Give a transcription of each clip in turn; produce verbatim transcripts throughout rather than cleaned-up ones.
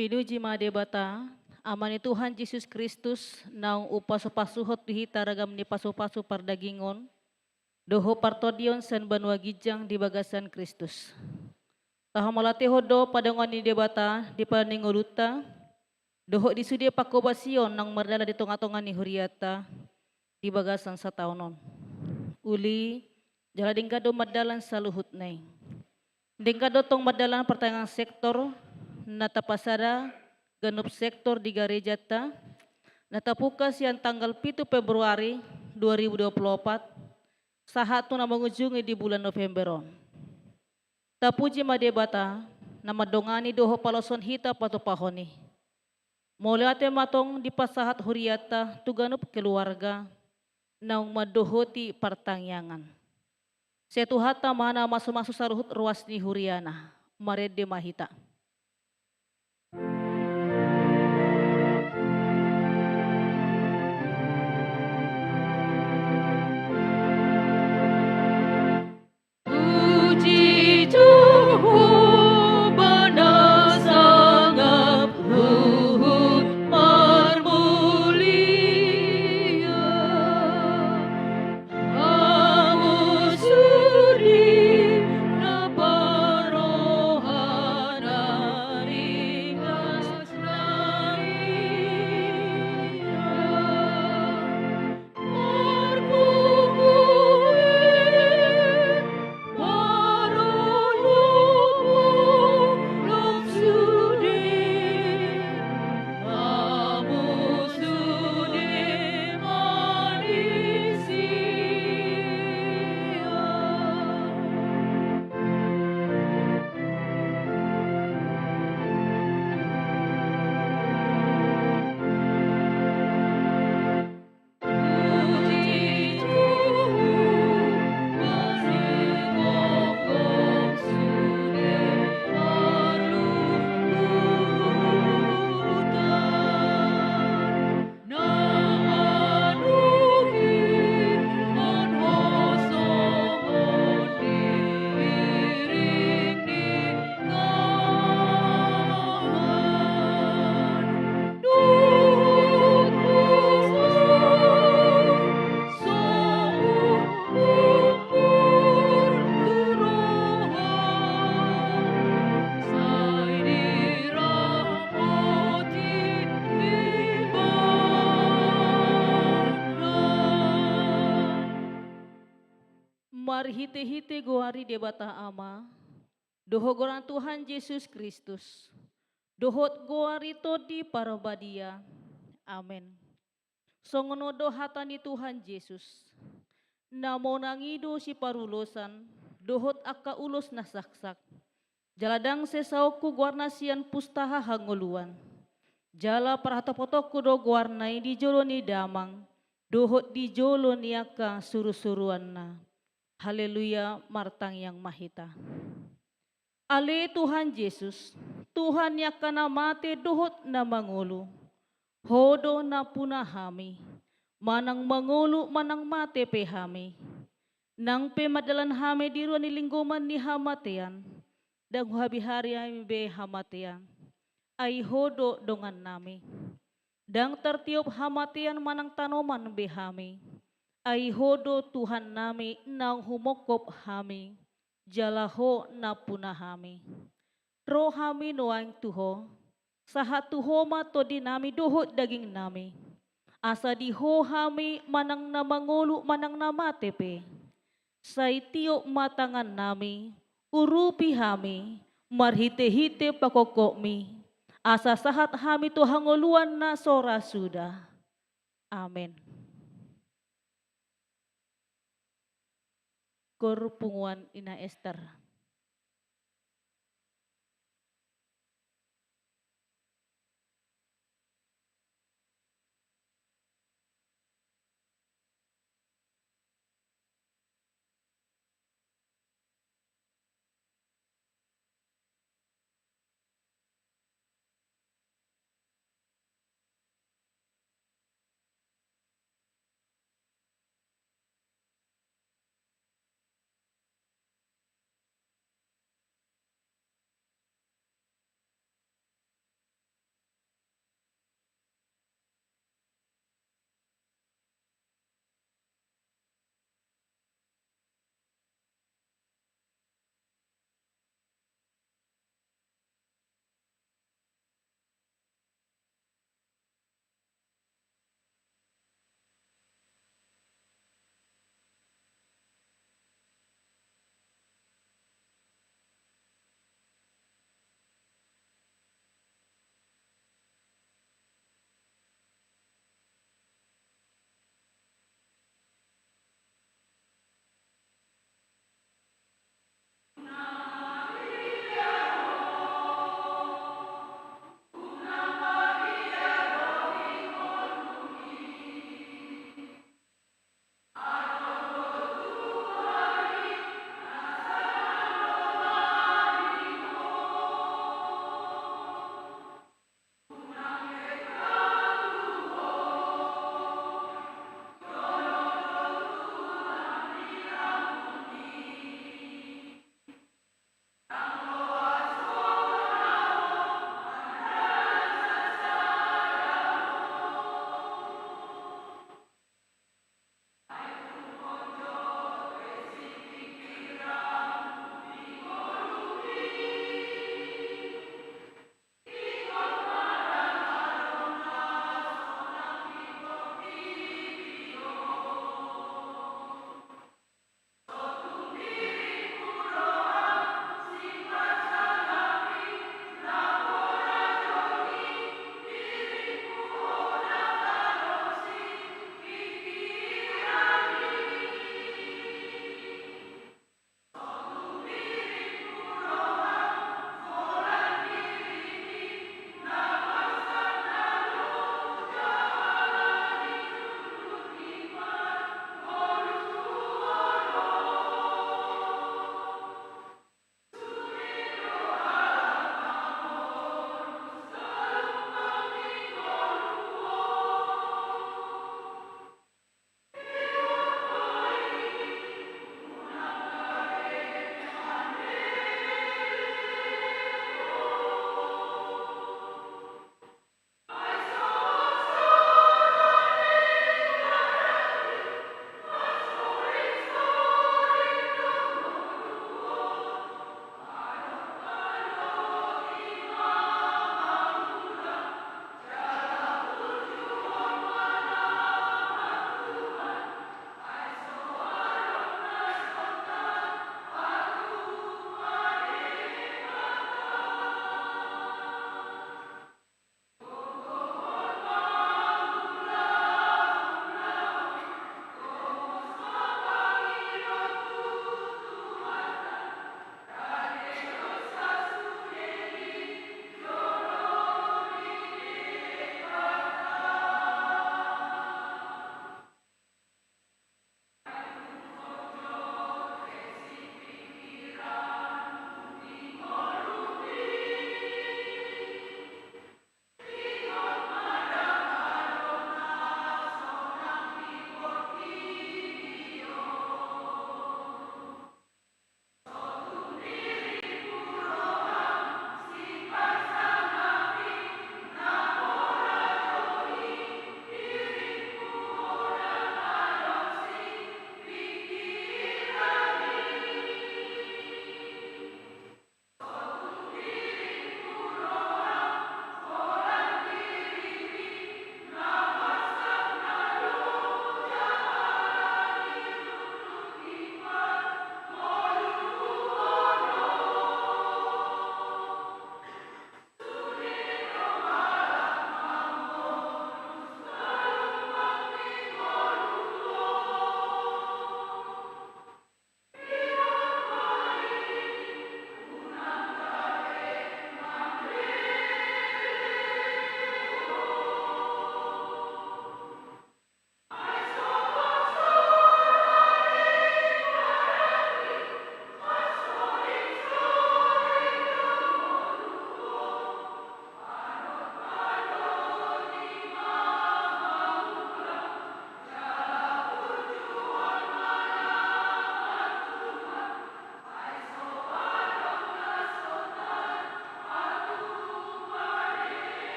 Pinuji ma Debata, Ama ni Tuhan Jesus Kristus, naung umpasupasuhon tu hita ragam ni pasupasu pardagingon dohot partondion sian banua ginjang di bagasan Kristus. Tahamauliatehon do padanguan ni Debata di pala ni ngolunta, dohot di sude panghobasion naung mardalan di tongatonga ni hurianta di bagasan sataon on. Uli, jala denggan do mardalan saluhutna i. Denggan do tong mardalan partangiangan sektor na tapasada ganup sektor di garejanta, na tapungka sian tanggal pitu Februari dua ribu dua puluh opat sahat tu na mangujungi di bulan November on. Tapuji ma Debata, na mandongani dohot paloshon hita patupahon i. Mauliate ma tong dipasahat hurianta tu ganup keluarga naung mandohoti partangiangan. Sai Tuhanta ma na mamasumasu saluhut ruas ni huriana. Marende ma hita. Puji Jahowa na sangap huhut marmulia. Hamu sude na parrohana ringgas na ia. Marpungu i, marolopolop sude, hamu sude ma disi. Marhitehite goar ni Debata Ama, dohot goar ni Tuhan Jesus Kristus, dohot goar ni Tondi Parbadia. Amen. Songon on do hata ni Tuhan Jesus: Na monang i do siparulosan dohot angka ulos na saksak. Jala ndang sesaonku goarna sian pustaha hangoluan. Jala parhatopotonku do goarna i di jolo ni Damang dohot di jolo ni angka surusuruanna. Haleluya, martangiang ma hita. Ale Tuhan Jesus, Tuhan ni angka na mate dohot na mangolu, Ho do nampuna hami, manang mangolu manang mate pe hami. Nang pe mardalan hami di rua ni linggoman ni hamatean, ndang huhabihari hami be hamatean, ai Ho do dongannami. Ndang tartiop hamatean manang tanoman be hami, ai Ho do Tuhannami naung humongkop hami, jala Ho nampuna hami. Ro hami nuaeng tu Ho, sahat tu Ho ma tondinami dohot dagingnami. Asa di Ho hami manang na mangolu manang na mate pe. Sai tiop ma tangannami, urupi hami, marhitehite pangkophopmi, asa sahat hami tu hangoluan na so ra suda. Amen. Kor punguan Ina Ester.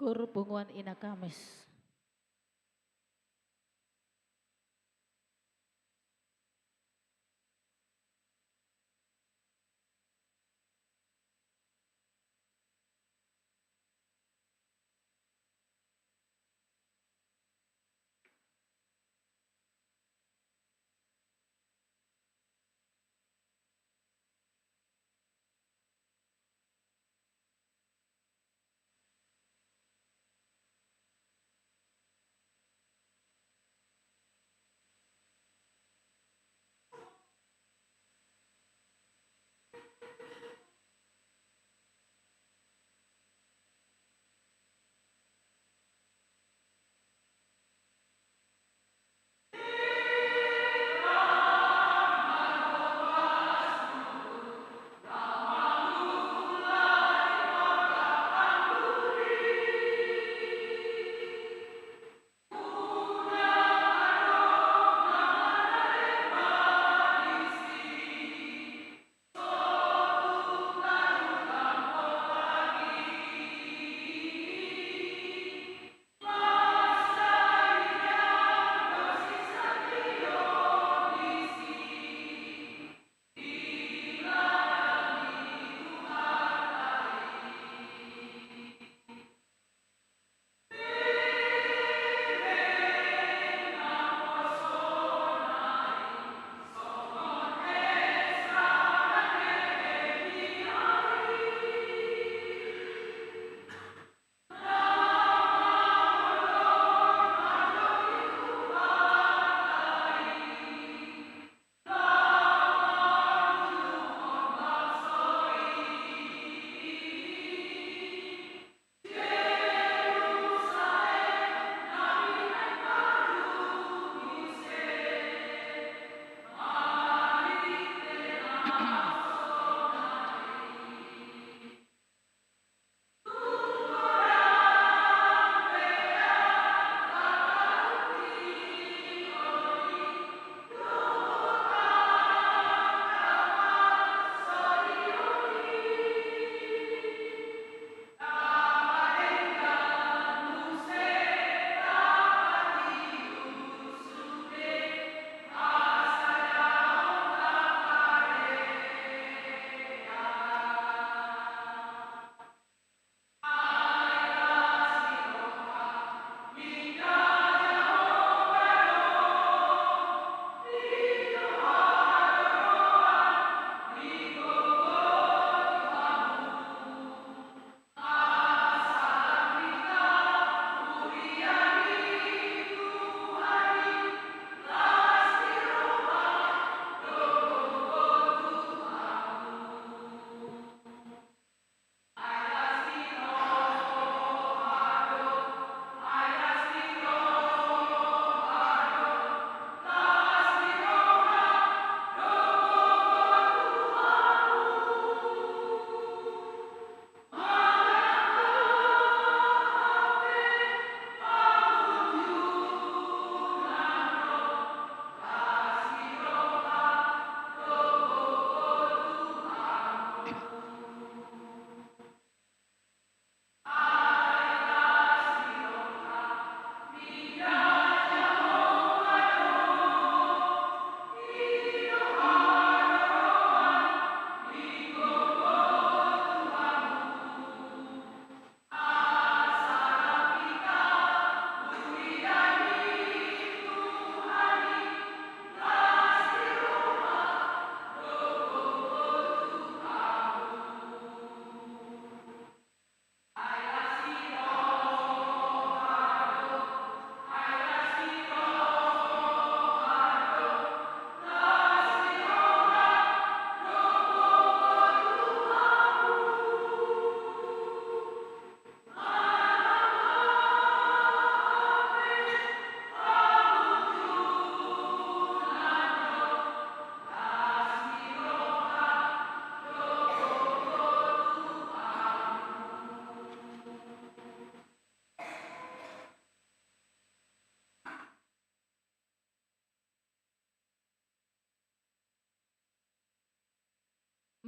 Tur punguan Ina Kamis.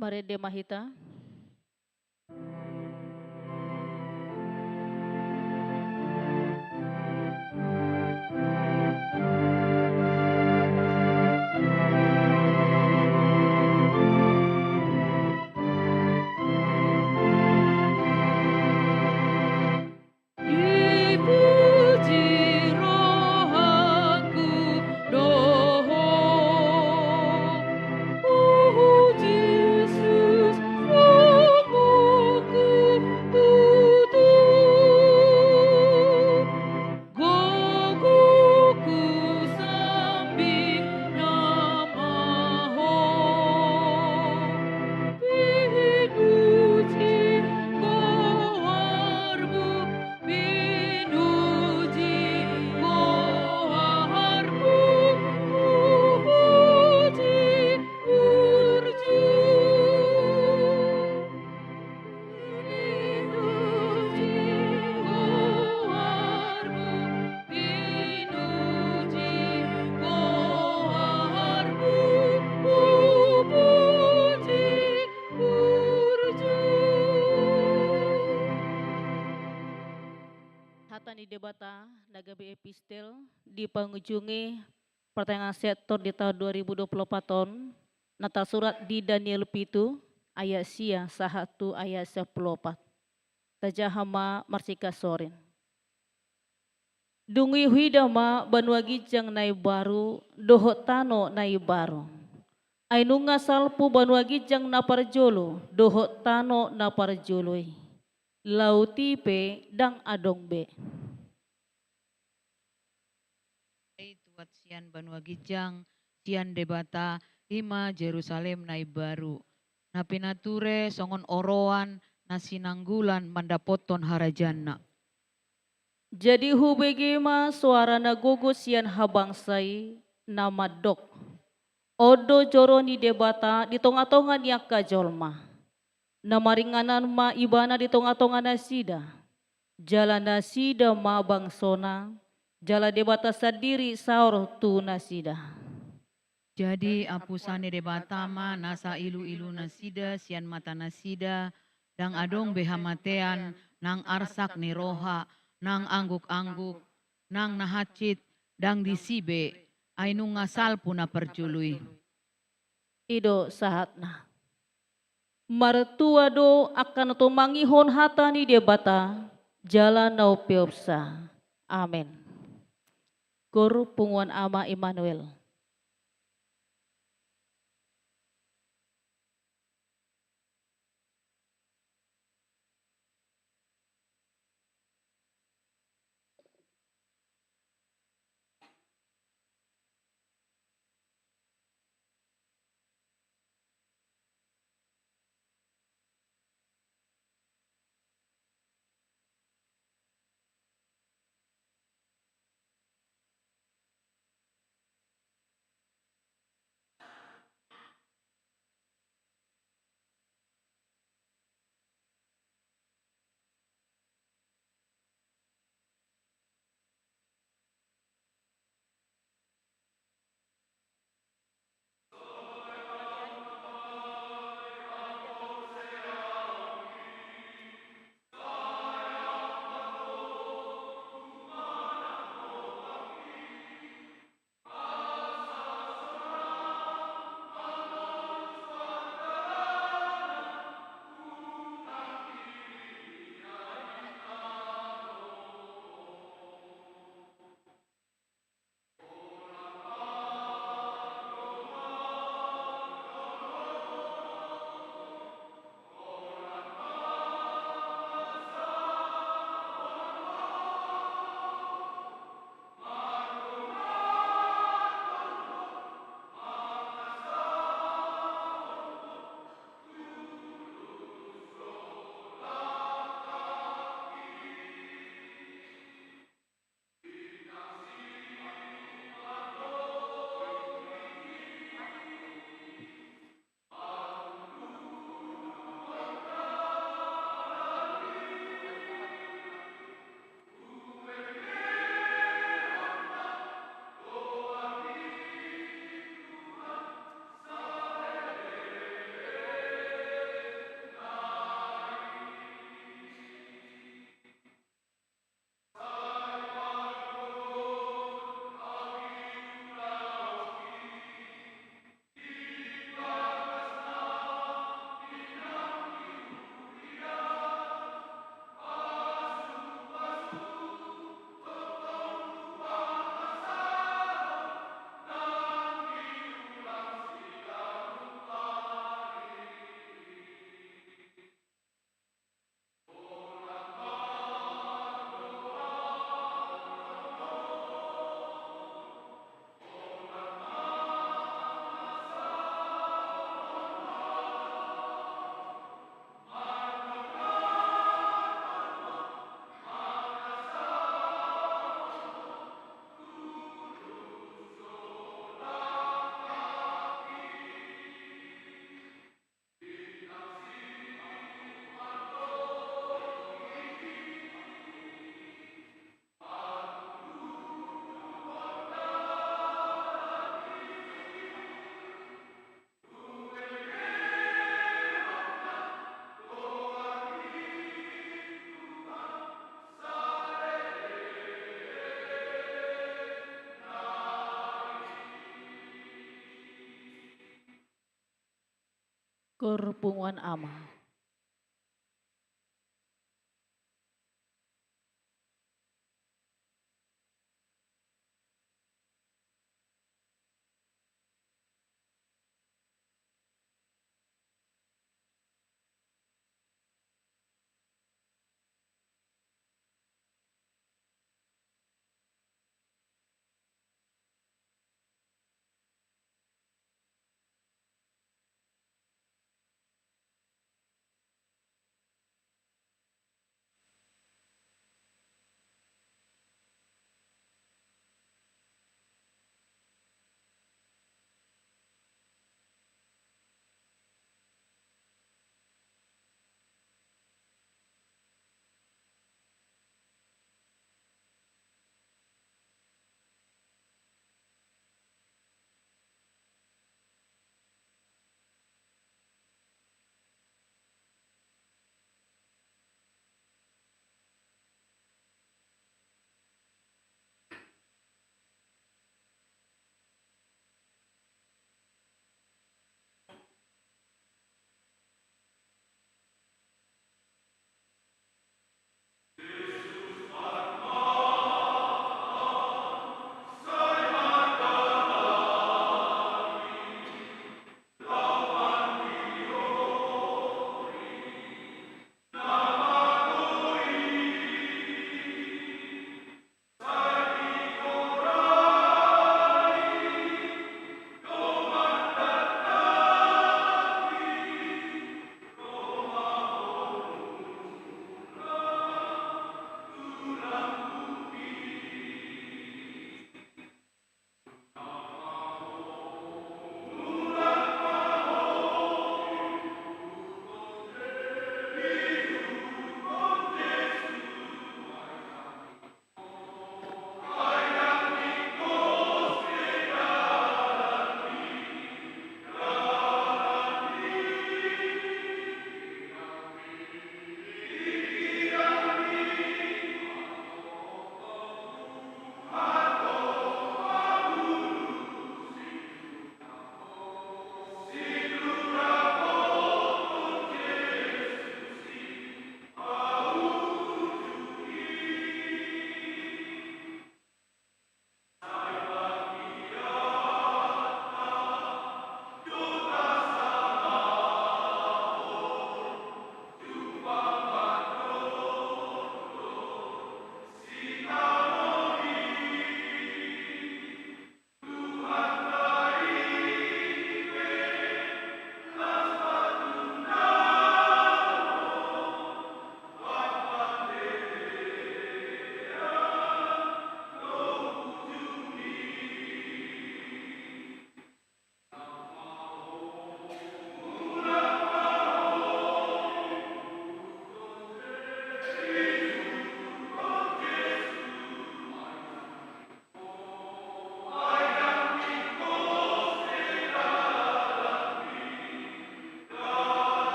Marende ma hita. Hata ni Debata na gabe epistel di pangujungi pertengahan sektor di tahun dua ribu dua puluh empat on, na tarsurat di Daniel pitu ayat sia sahat tu ayat sampulu opat. Tajaha ma marsikas sorin. Dung i huida ma banua ginjang na imbaru dohot tano na imbaru. Ai nunga salpu banua ginjang na parjolo dohot tano na parjolo i. Laut i pe ndang adong be. Ai tuat sian banua ginjang, sian Debata, i ma Jerusalem na imbaru, na pinature songon oroan na sinanggulan mandapothon harajaanna. Jadi hubege ma soara na gogo sian habangsa i, na mandok: On do joro ni Debata di tongatonga ni angka jolma. Na maringanan ma Ibana di tongatonga nasida. Jala nasida ma bangsona, jala Debata sandiri saor tu nasida. Jadi apusan ni Debata ma nasa iluilu nasida sian mata nasida, ndang adong be hamatean, nang arsak ni roha, nang anggukangguk, nang na hansit, ndang disi be, ai nunga salpu na parjolo i. I do sahatna. Martua do angka na tumangihon hata ni Debata, jala na umpeopsa. Amen. Gor punguan Ama Immanuel. Syukur punguan ama.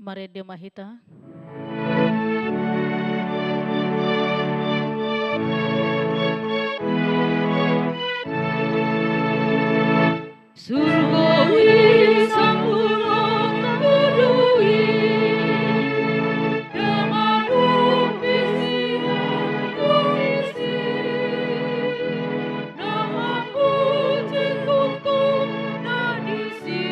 Marende ma hita. Surgo i, sampulu tolu i, na manungkun sian Sion i, na manguji tongtong na disi.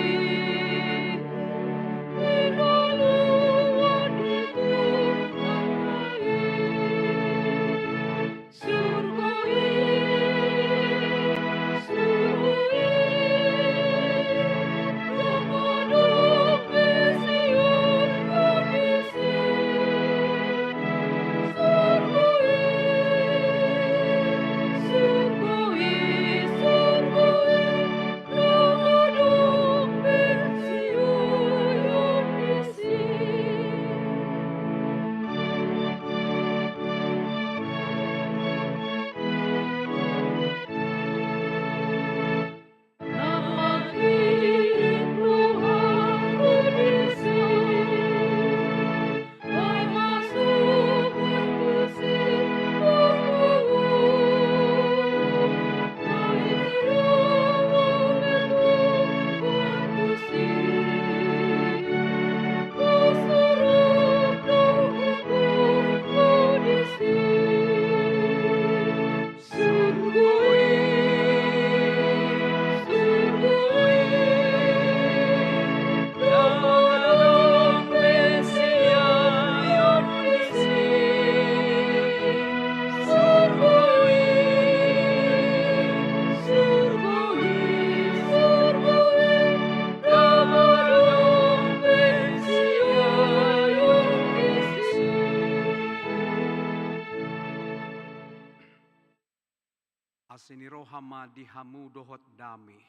Asi ni roha ma di hamu dohot dame,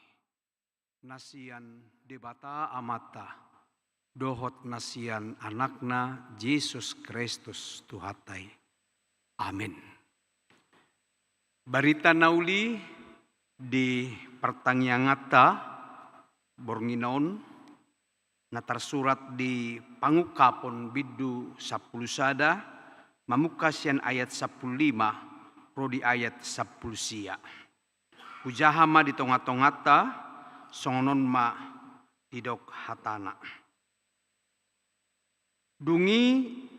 na sian Debata Amanta, dohot na sian Anakna Jesus Kristus Tuhanta i. Amen. Barita na uli di partangianganta borngin on, na tarsurat di Pangungkapon bindu sampulu sada, mamungka sian ayat sampulu lima ro di ayat sampulu sia. Hujaha ma di tongatonganta, songon on ma didok hatana. Dung i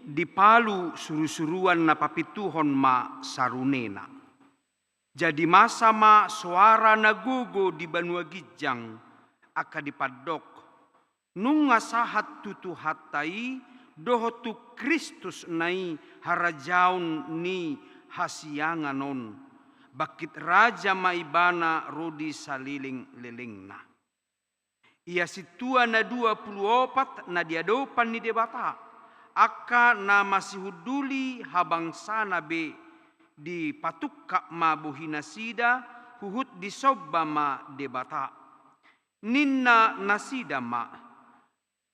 dipalu surusuruan na papintuhon ma sarunena. Jadi masa ma soara na gogo di banua ginjang, angka dipandok: Nunga sahat tu Tuhanta i dohot tu Kristusna i harajaon ni hasiangan on. Bangkit raja ma Ibana ro di salelenglelengna. Ia sintua na dua pulu opat na di adopan ni Debata, angka na masihunduli habangsana be, dipatungkap ma bohinasida, huhut disomba ma Debata. Ninna nasida ma: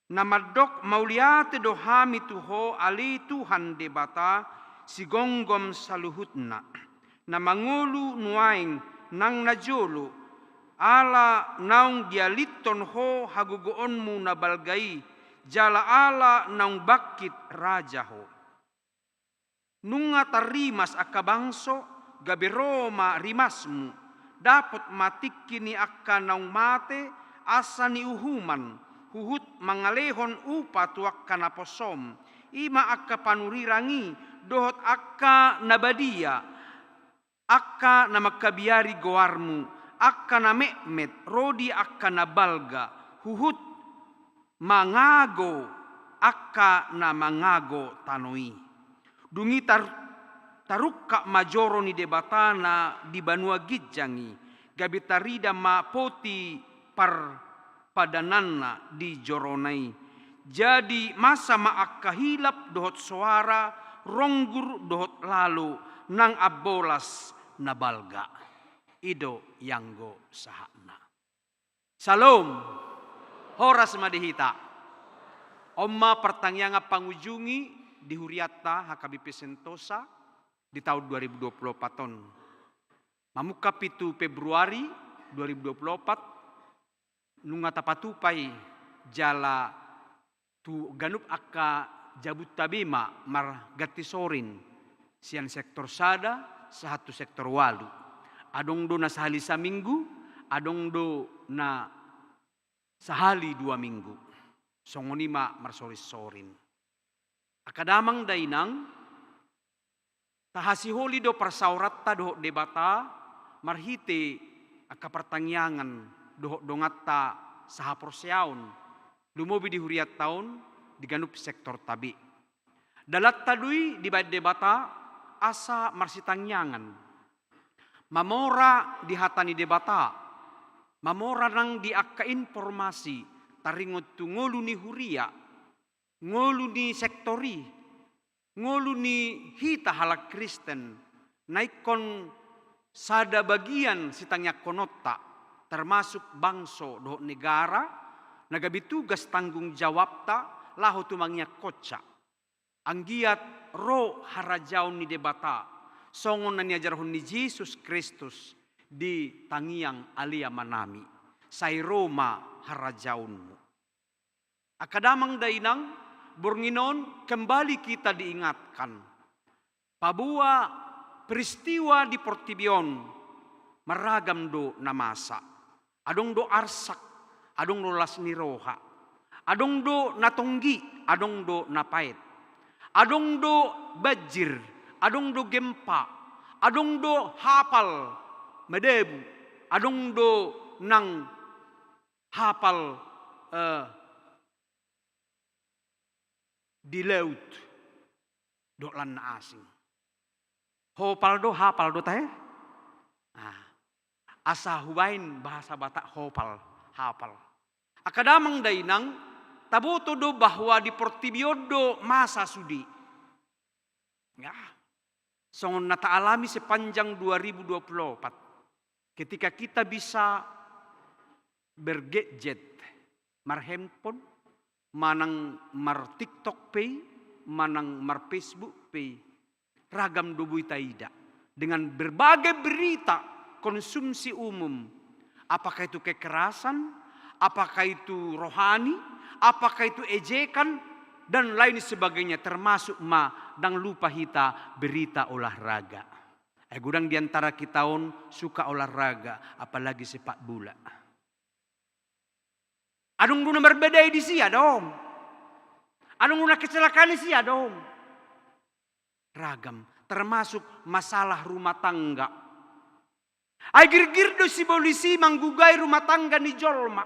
Na mandok: Mauliate do hami tu Ho, ale Tuhan Debata, sigomgom saluhutna, na mangolu nuaeng nang na jolo, ala naung dialithon Ho hagogoonmu na balga i, jala ala naung bangkit raja Ho. Nunga tarrimas angka bangso, gabe ro ma rimasmu, dapot ma tingki ni angka naung mate, asa niuhuman, huhut mangalehon upa tu angka na posom, i ma angka panurirang i, dohot angka na badia, angka na mangkabiari goarmu, angka na metmet ro di angka na balga, huhut mangago angka na mangago tano i. Dung i tar-, tarungkap ma joro ni Debata na di banua ginjang i, gabe tarida ma poti par-, padananna di jorona i. Jadi masa ma angka hilap dohot soara, ronggur dohot lalo, nang ambolas na balga. I do ianggo sahatna. Syalom. Horas ma di hita. On ma partangiangan pangujungi di hurianta H K B P Sentosa di taon dua ribu dua puluh opat on. Mamungka pitu Februari dua ribu dua puluh opat, nunga tapatupa i jala Tu ganup angka jabunta be ma marganti sorin, sian sektor sada sahat tu sektor ualu. Adong do na sahali saminggu, adong do na sahali dua minggu. Songon i ma marsorinsorin. Angka damang dainang, tahasiholi do parsaoranta dohot Debata marhite angka partangiangan dohot donganta sahaporseaon, lumobi di hurianta on, di ganup sektorta be. Dalanta do i dibaen Debata asa marsitangiangan, mamora di hata ni Debata, mamora nang di angka informasi taringot tu ngolu ni huria, ngolu ni sektor i, ngolu ni hita halak Kristen, na ingkon sada bagian sitangiangkononta, termasuk bangso dohot negara, na gabe tugas tanggung jawabta laho tumangiangkonsa. Anggiat ro harajaon ni Debata, songon na niajarhon ni Jesus Kristus di tangiang Ale Amanami, sai ro ma harajaonmu. Angka damang dainang, borngin on kembali kita diingatkan, paboa peristiwa di portibi on marragam do na masa. Adong do arsak, adong do las ni roha. Adong do na tonggi, adong do na paet. Adong do banjir, adong do gempa, adong do hapal madabu, adong do nang hapal, eh, di laut dohot lan na asing. Hopal do, hapal do tahe? Ah. Asa hubaen bahasa Batak hopal, hapal. Angka damang dainang, taboto do bahwa di portibi on do masa sude. Ya. Songon na taalami sepanjang dua ribu dua puluh empat. Ketika kita bisa bergadget, marhandphone, manang mar-TikTok pe i, manang mar-Facebook pe i, ragam do boi taida dengan berbagai berita konsumsi umum, apakah itu kekerasan, apakah itu rohani, apakah itu ejekan, dan lain sebagainya, termasuk ma ndang lupa hita berita olahraga. Eh, godang di antara kita on suka olahraga, apalagi sepak bola. Adong do na marbadai disi, adong. Adong do na kecelakaan disi, adong. Ragam, termasuk masalah rumah tangga. Ai girgir do sibolis i manggugai rumah tangga ni jolma.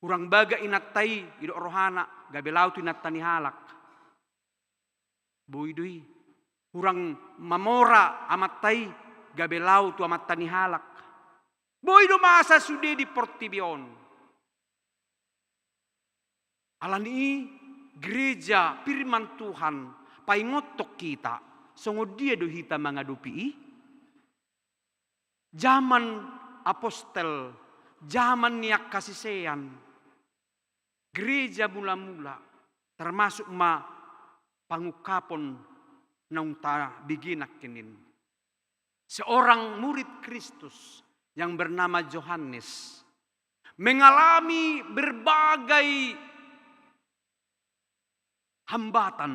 Hurang baga inanta i, didok rohana, gabe laho tu inanta ni halak. Boi do i. Hurang mamora amanta i, gabe laho tu amanta ni halak. Boi do masa sude di portibi on. Alani i, gereja firman Tuhan paingothon hita, songon dia do hita mangadopi i? Jaman apostel, jaman ni angka sisean, gereja mula-mula, termasuk ma pangungkapon naung tabege nangkining. Seorang murid Kristus yang bernama Johannes mengalami berbagai hambatan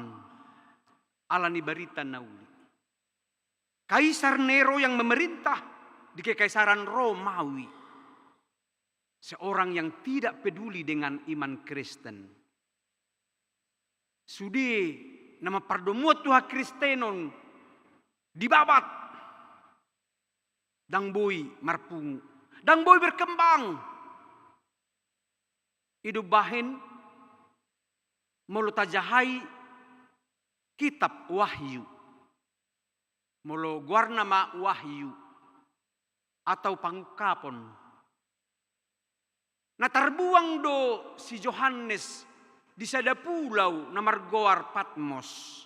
alani barita na uli. Kaisar Nero yang memerintah di Kekaisaran Romawi. Seorang yang tidak peduli dengan iman Kristen. Sude na mampardomuan tu hakristenon dibabat. Ndang boi marpungu. Ndang boi berkembang. I do umbahen molo tajahai kitab Wahyu. Molo goarna ma Wahyu atau Pangungkapon. Na tarbuang do si Johannes di sada pulau na margoar Patmos.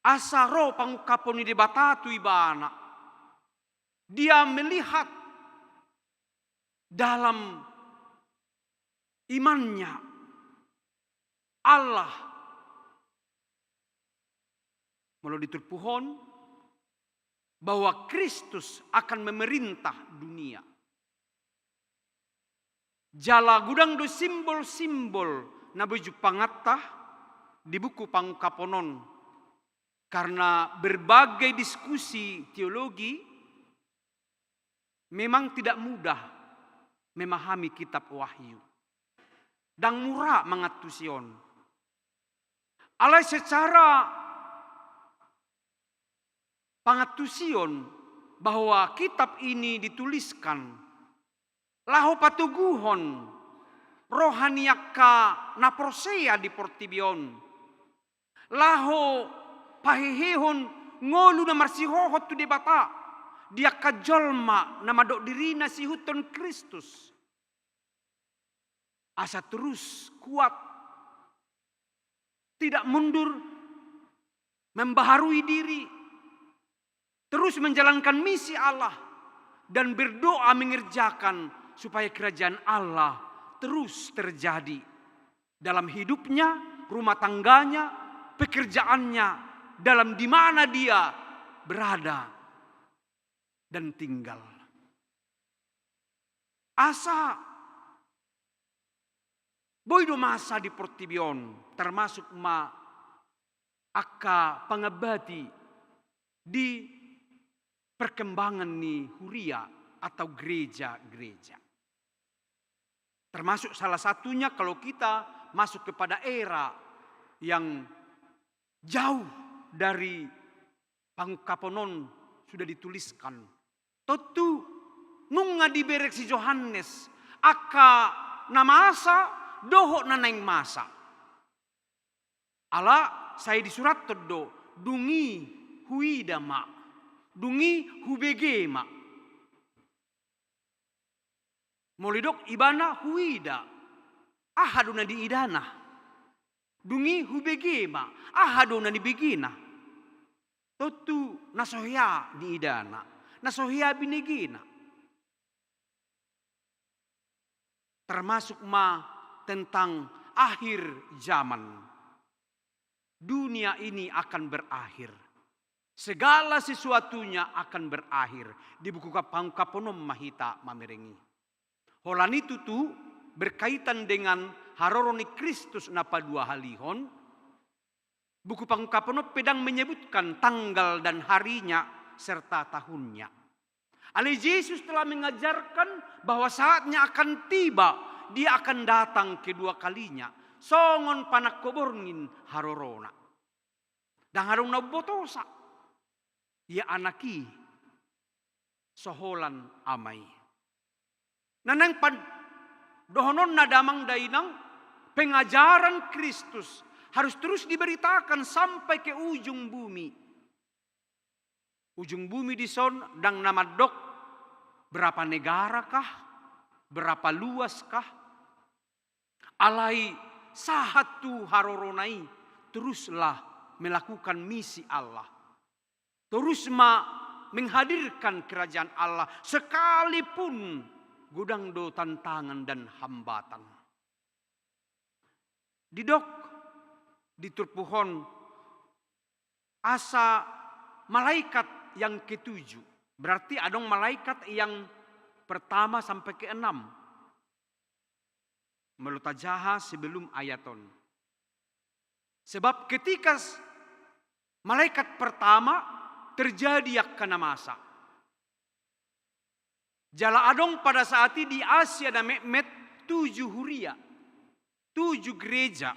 Asa ro pangungkapon ni Debata tu ibana. Dia melihat dalam imannya Allah. Molo diturpuhon, bahwa Kristus akan memerintah dunia. Jala godang do simbol-simbol na boi jumpanganta di buku Pangungkapon on, karena berbagai diskusi teologi memang tidak mudah memahami kitab Wahyu. Ndang mura mangantusi on. Alai secara pangantusion bahwa kitab ini dituliskan laho patoguhon roha ni angka na porsea di portibi on, laho pahehehon ngolu na marsihohot tu Debata di angka jolma na mandok dirina siihuthon Kristus. Asa terus kuat, tidak mundur, membaharui diri, terus menjalankan misi Allah, dan berdoa mengerjakan supaya kerajaan Allah terus terjadi dalam hidupnya, rumah tangganya, pekerjaannya, dalam di mana dia berada dan tinggal. Asa boi do masa di portibi on, termasuk ma angka pangambati di perkembangan ni huria atau gereja-gereja. Termasuk salah satunya kalau kita masuk kepada era yang jauh dari Pangungkapon on sudah dituliskan. Tontu nunga dibereng si Johannes angka na masa dohot na naeng masa. Ala sai disurathon do, dung i huida ma, dung i hubege ma. Molo didok ibana huida, aha do na diidana? Dung i hubege ma, aha do na nibegena? Tontu na so hea diidana, na so hea binegena. Termasuk ma tentang akhir zaman. Dunia ini akan berakhir. Segala sesuatunya akan berakhir. Di buku Pangungkapon on ma hita mamereng i. Holan i tutu berkaitan dengan haroro ni Kristus na paduahalihon, buku Pangungkapon on pe ndang menyebutkan tanggal dan harinya serta tahunnya. Alai Jesus telah mengajarkan bahwa saatnya akan tiba, dia akan datang kedua kalinya. Songon panangko borngin harorona. Ndang adong na umbotosa. Ia anak i so holan ama i. Na naeng pan-, dohononna damang dainang, pengajaran Kristus harus terus diberitakan sampai ke ujung bumi. Ujung bumi dison ndang na mandok berapa negara kah, berapa luas kah. Alai sahat tu harorona i, teruslah melakukan misi Allah. Terus ma menghadirkan kerajaan Allah, sekalipun godang do tantangan dan hambatan. Didok di turpuk on asa malaikat yang ketujuh. Berarti adong malaikat yang pertama sampai keenam. Molo tajaha sebelum ayat on. Sebab ketika s-, malaikat pertama terjadi angka na masa. Jala adong pada saat i di Asia na metmet tujuh huria, tujuh gereja.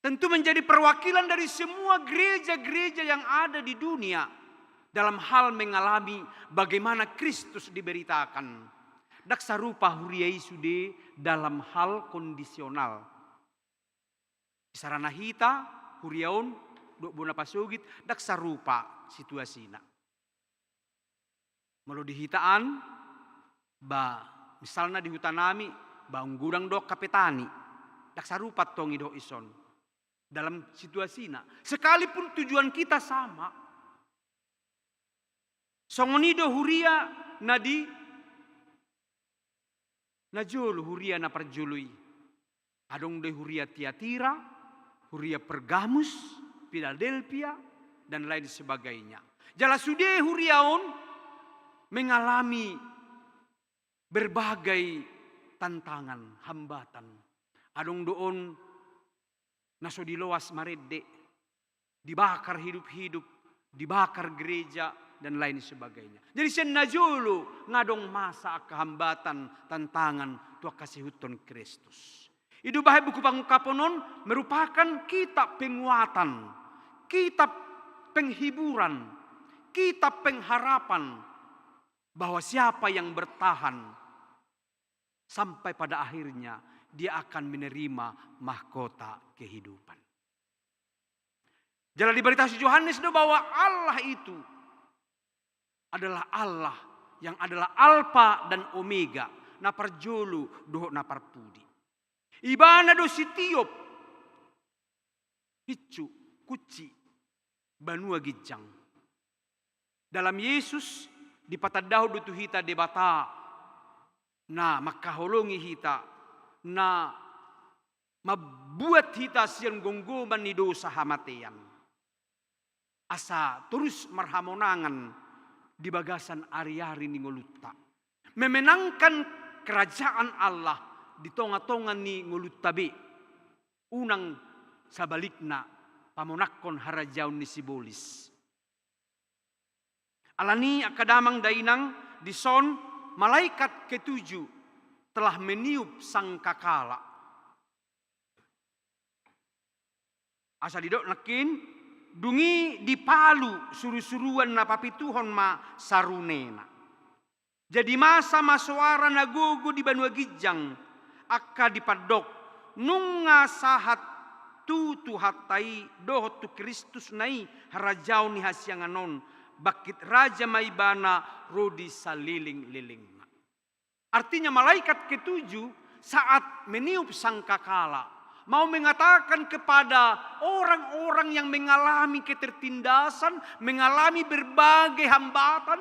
Tentu menjadi perwakilan dari semua gereja-gereja yang ada di dunia dalam hal mengalami bagaimana Kristus diberitakan. Ndang sarupa huria i sude dalam hal kondisional. Isarana hita, huria on, dohot bona pasogit, ndang sarupa situasina. Molo di hita an, ba, misalna di hutanami, ba, ung godang do angka petani. Ndang sarupa tong i dohot ison. Dalam situasina. Sekalipun tujuan kita sama. Songon i do huria na di najolo, huria na parjolo i. Adong do huria Tiatira, huria Pergamus, Philadelphia, dan lain sebagainya. Jala sude huria on mengalami berbagai tantangan, hambatan. Adong do on na so diloas marende, dibakar hidup-hidup, dibakar gereja, dan lain sebagainya. Jadi sian na jolo nga adong masa angka hambatan, tantangan tu angka sihuthon Kristus. I do umbahen buku Pangungkapon on merupakan kitab penguatan, kitab penghiburan, kitab pengharapan bahwa siapa yang bertahan sampai pada akhirnya dia akan menerima mahkota kehidupan. Jala diberitahu si Johannes do bahwa Allah itu adalah Allah yang adalah Alfa dan Omega, na parjolo dohot na parpudi. Ibana do sitiop pincu, kunci banua ginjang. Dalam Yesus dipatandahon do tu hita Debata na mangkaholongi hita, na mambuat hita sian gomgoman ni dosa hamatean, asa torus marhamonangan di bagasan ari-ari ni ngolunta, memenangkan kerajaan Allah di tonga-tonga ni ngolunta be. Unang sabalikna, pamonangkon harajaon ni sibolis. Alani i angka damang dainang, dison malaikat ketujuh telah meniup sangkakala. Asa didok nangkin, dung i dipalu suru-suruan na papituhon ma sarunena. Jadi masa ma soara na gogo di banua ginjang, angka dipandok, nunga sahat tu Tuhanta i dohot tu Kristusna i harajaon ni hasiangan on, bangkit raja ma ibana ro di salelenglelengna. Artinya malaikat ketujuh saat meniup sangkakala mau mengatakan kepada orang-orang yang mengalami ketertindasan, mengalami berbagai hambatan,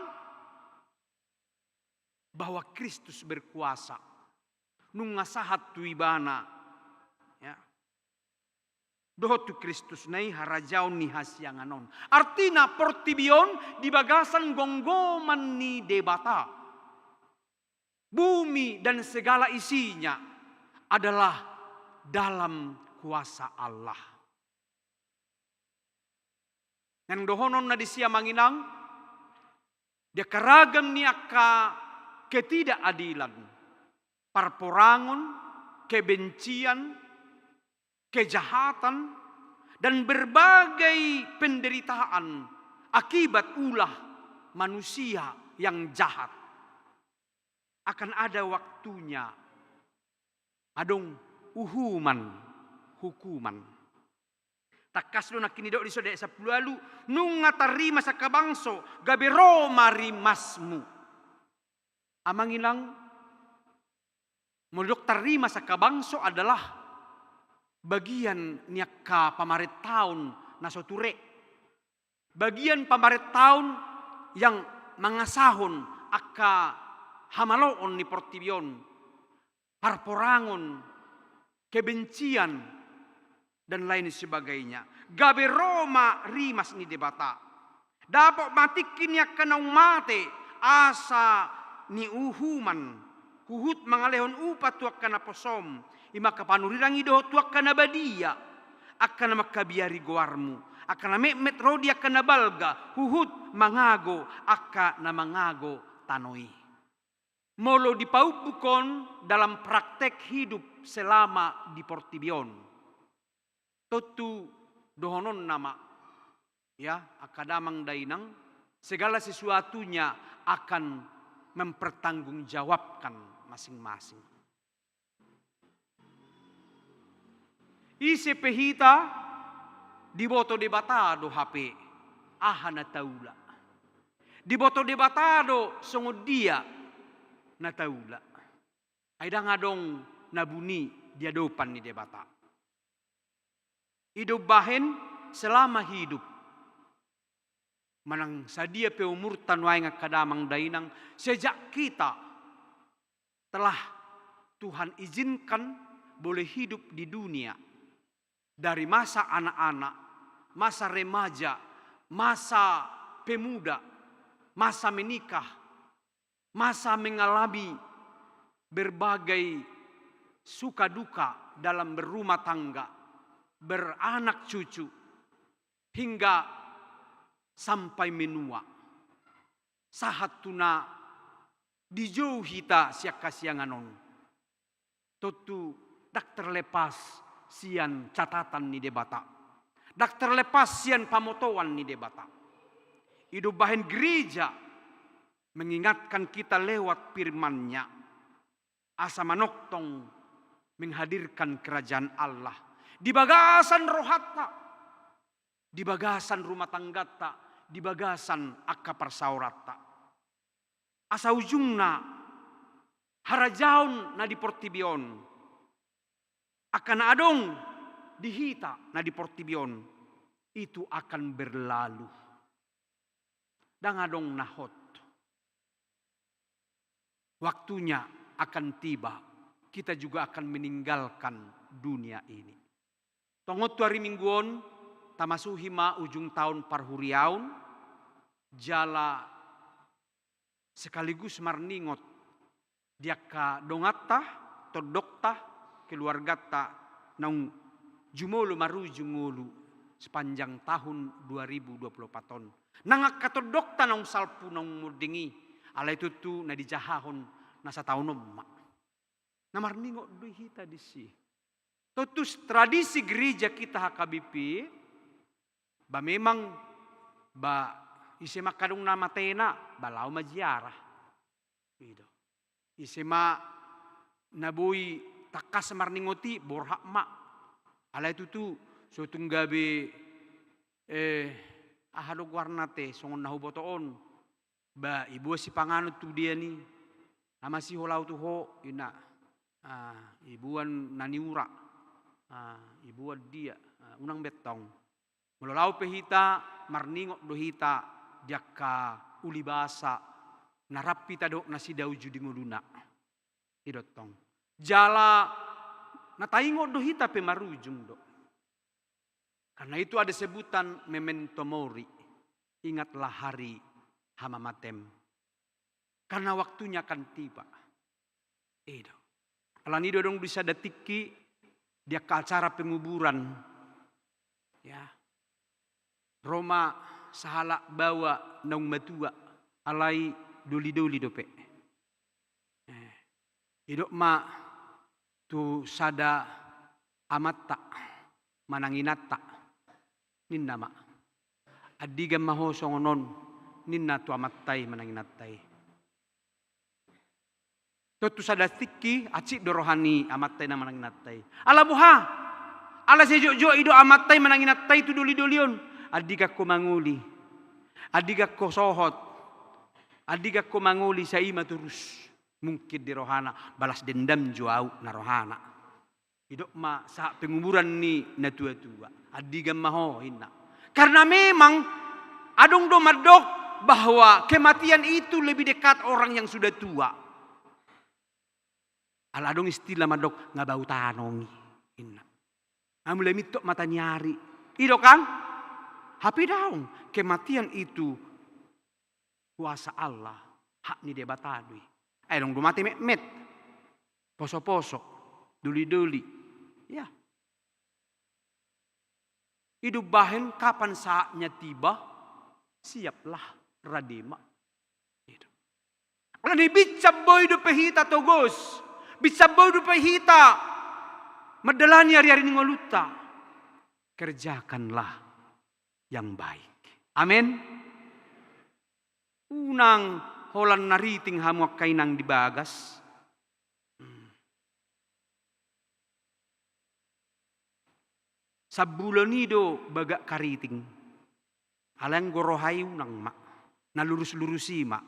bahwa Kristus berkuasa. Nunga sahat tu ibana, ya, dohot tu Kristusna i harajaon ni hasiangan on. Artina portibi on di bagasan gomgoman ni Debata. Bumi dan segala isinya adalah dalam kuasa Allah. Naeng dohonon na disi, amang inang, di angka ragam ni angka ketidakadilan, parporangon, kebencian, kejahatan, dan berbagai penderitaan akibat ulah manusia yang jahat, akan ada waktunya adong uhuman, hukuman. Tangkas do nangkin didok di son di ayat sampulu ualu, nunga tarrimas angka bangso, gabe ro ma rimasmu. Amang inang, molo didok tarrimas angka bangso adalah bagian ni angka pamarentaon na so ture. Bagian pamarentaon yang mangasahon angka hamaloon ni portibi on, parporangon, kebencian, dan lain sebagainya. Gabe ro ma rimas ni Debata. Dapot ma tingki ni angka naung mate asa niuhuman, huhut mangalehon upa tu angka na posom, i ma angka panurirang i dohot tu angka na badia, angka na mangkabiari goarmu, angka na metmet ro di angka na balga, huhut mangago angka na mangago tano i. Molo dipaumbuk on dalam praktek hidup selama di portibi on, tontu dohononna ma, ya, angka damang dainang, segala sesuatunya akan mempertanggungjawabkan masing-masing. Ise pe hita, diboto Debata do hape aha na taula. Diboto Debata do songon dia na taula. Ai ndang adong na buni di adopan ni Debata. I do umbahen selama hidup. Manang sadia pe umurta nuaeng angka damang dainang, sejak kita telah Tuhan izinkan boleh hidup di dunia, dari masa anak-anak, masa remaja, masa pemuda, masa menikah, masa mengalami berbagai suka duka dalam berumah tangga, beranak cucu, hingga sampai menua. Sahat tu na dijou hita sian hasiangan on. Tontu ndang terlepas sian catatan ni Debata. Ndang terlepas sian pamotoan ni Debata. I do umbahen gereja mengingatkan kita lewat firman-Nya. Asa manongtong menghadirkan kerajaan Allah di bagasan rohanta, di bagasan rumah tanggata, di bagasan angka parsaoranta. Asa ujungna harajaon na di portibi on, angka na adong di hita na di portibi on, itu akan berlalu. Ndang adong na hot. Waktunya akan tiba, kita juga akan meninggalkan dunia ini. Tongon tu ari Minggu on, tamasuhi ma ujung taon parhuriaon, jala sekaligus marningot di angka donganta, tondokta, keluarganta, naung jumolo marujung ngolu sepanjang tahun dua ribu dua puluh empat on. Nang angka tondokta naung salpu naung monding i, alai tontu na dijahahon na sataon on ma. Na marningot do hita disi. Tontu tradisi gereja kita H K B P, ba memang, ba ise ma angka adong na matena, ba laho ma ziarah. I do. Ise ma na boi tangkas marningot i, borhat ma. Alai tutu, so tung gabe, eh, aha do goarna ate, songon na huboto on. Ba iboan sipanganon tu dia ni, na masiho laho tu ho, ina. Ah, iboan na niura. Ah, iboan dia. Ah, unang be tong. Molo laho pe hita, marningot do hita di angka uli basa na rap hita dohot nasida uju di ngoluna. I do tong. Jala na taingot do hita pe marujung do. Karena itu ada sebutan memento mori, ingatlah hari hamamatem. Karena waktunya akan tiba. I do. Alani i do adong di sada tingki di angka acara penguburan. Ya. Ro ma sahalak baoa naung matua, alai doli-doli dope. Eh, didok ma tu sada amanta manang inanta, ninna ma, "Andigan ma ho songon on," ninna tu amanta i manang inanta i. Tontu sada tingki, hansit do roha ni amanta i manang inanta i. Ala boha? Ala sai jotjot i do amanta i manang inanta i tu doli-doli on. Andigan ho mangoli. Andigan ho sohot. Andigan ho mangoli, sai i ma torus. Mungkin di rohana, balas dendam jo au, na rohana. Didok ma sahat penguburan ni natua-tua, "Andigan ma ho," ninna. Karena memang adong do mandok bahwa kematian itu lebih dekat orang yang sudah tua. Ala adong istilah mandok, "Nga bau tanong i," ninna. "Nga mulai mintok mataniari." I do kan? Hape daong, kematian itu kuasa Allah, hak ni Debata do i. Ai adong do mate metmet, poso-poso, doli-doli. Ya. I do umbahen kapan saatnya tiba, siaplah, rade ma. I do. Alani i binsang boi dope hita togos, binsang boi dope hita mandalani ari-ari ni ngolunta. Kerjakanlah yang baik. Amen. Unang holan na riting hamu angka inang di bagas. Hmm. Sambulan i do bagak kariting. Alai anggo roha i unang ma. Na lurus-lurus i ma.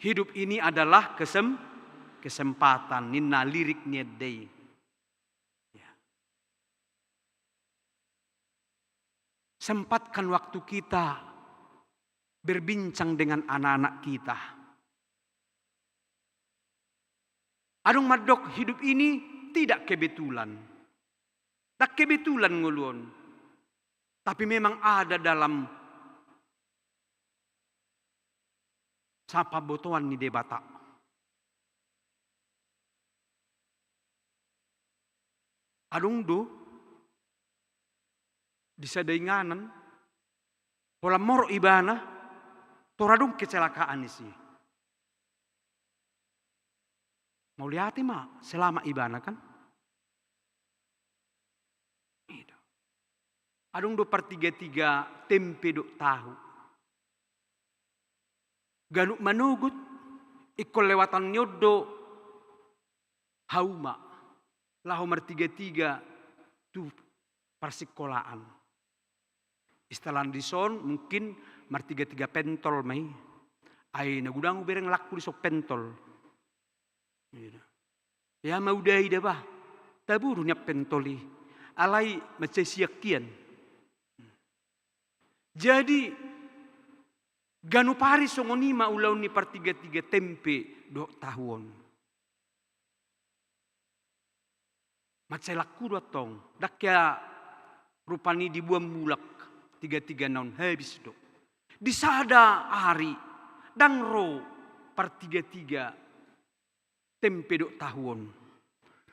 Hidup ini adalah kesem-, kesempatan, ninna lirik ni ende i. Ya. Sempatkan waktu kita berbincang dengan anak-anak kita. Adong mandok hidup ini tidak kebetulan. Ndang kebetulan ngolu on. Tapi memang ada dalam sahat pambotoan ni Debata. Adong do di sada inganan, holan morot ibana, tor adong kecelakaan isi. Mauliate ma, selamat ibana kan? Adong do partiga-tiga tempe dohot tahu. Ganup manogot, ingkon lewatan ni on do hauma laho martiga-tiga tu parsikolaan. Istilah dison mungkin martiga-tiga pentol ma i. Ai na godang hubereng langku dison pentol. Ia mauda i da bah, tabo do nian pentol i. Alai mansai sian hian. Jadi ganup ari songon i ma ulaon ni partiga-tiga tempe dohot tahu on. Mansai langku do antong, ndang hea rupani diboan mulak tiga-tiga na on, habis do. Di sada ari ndang ro partiga-tiga tempe dohot tahu on.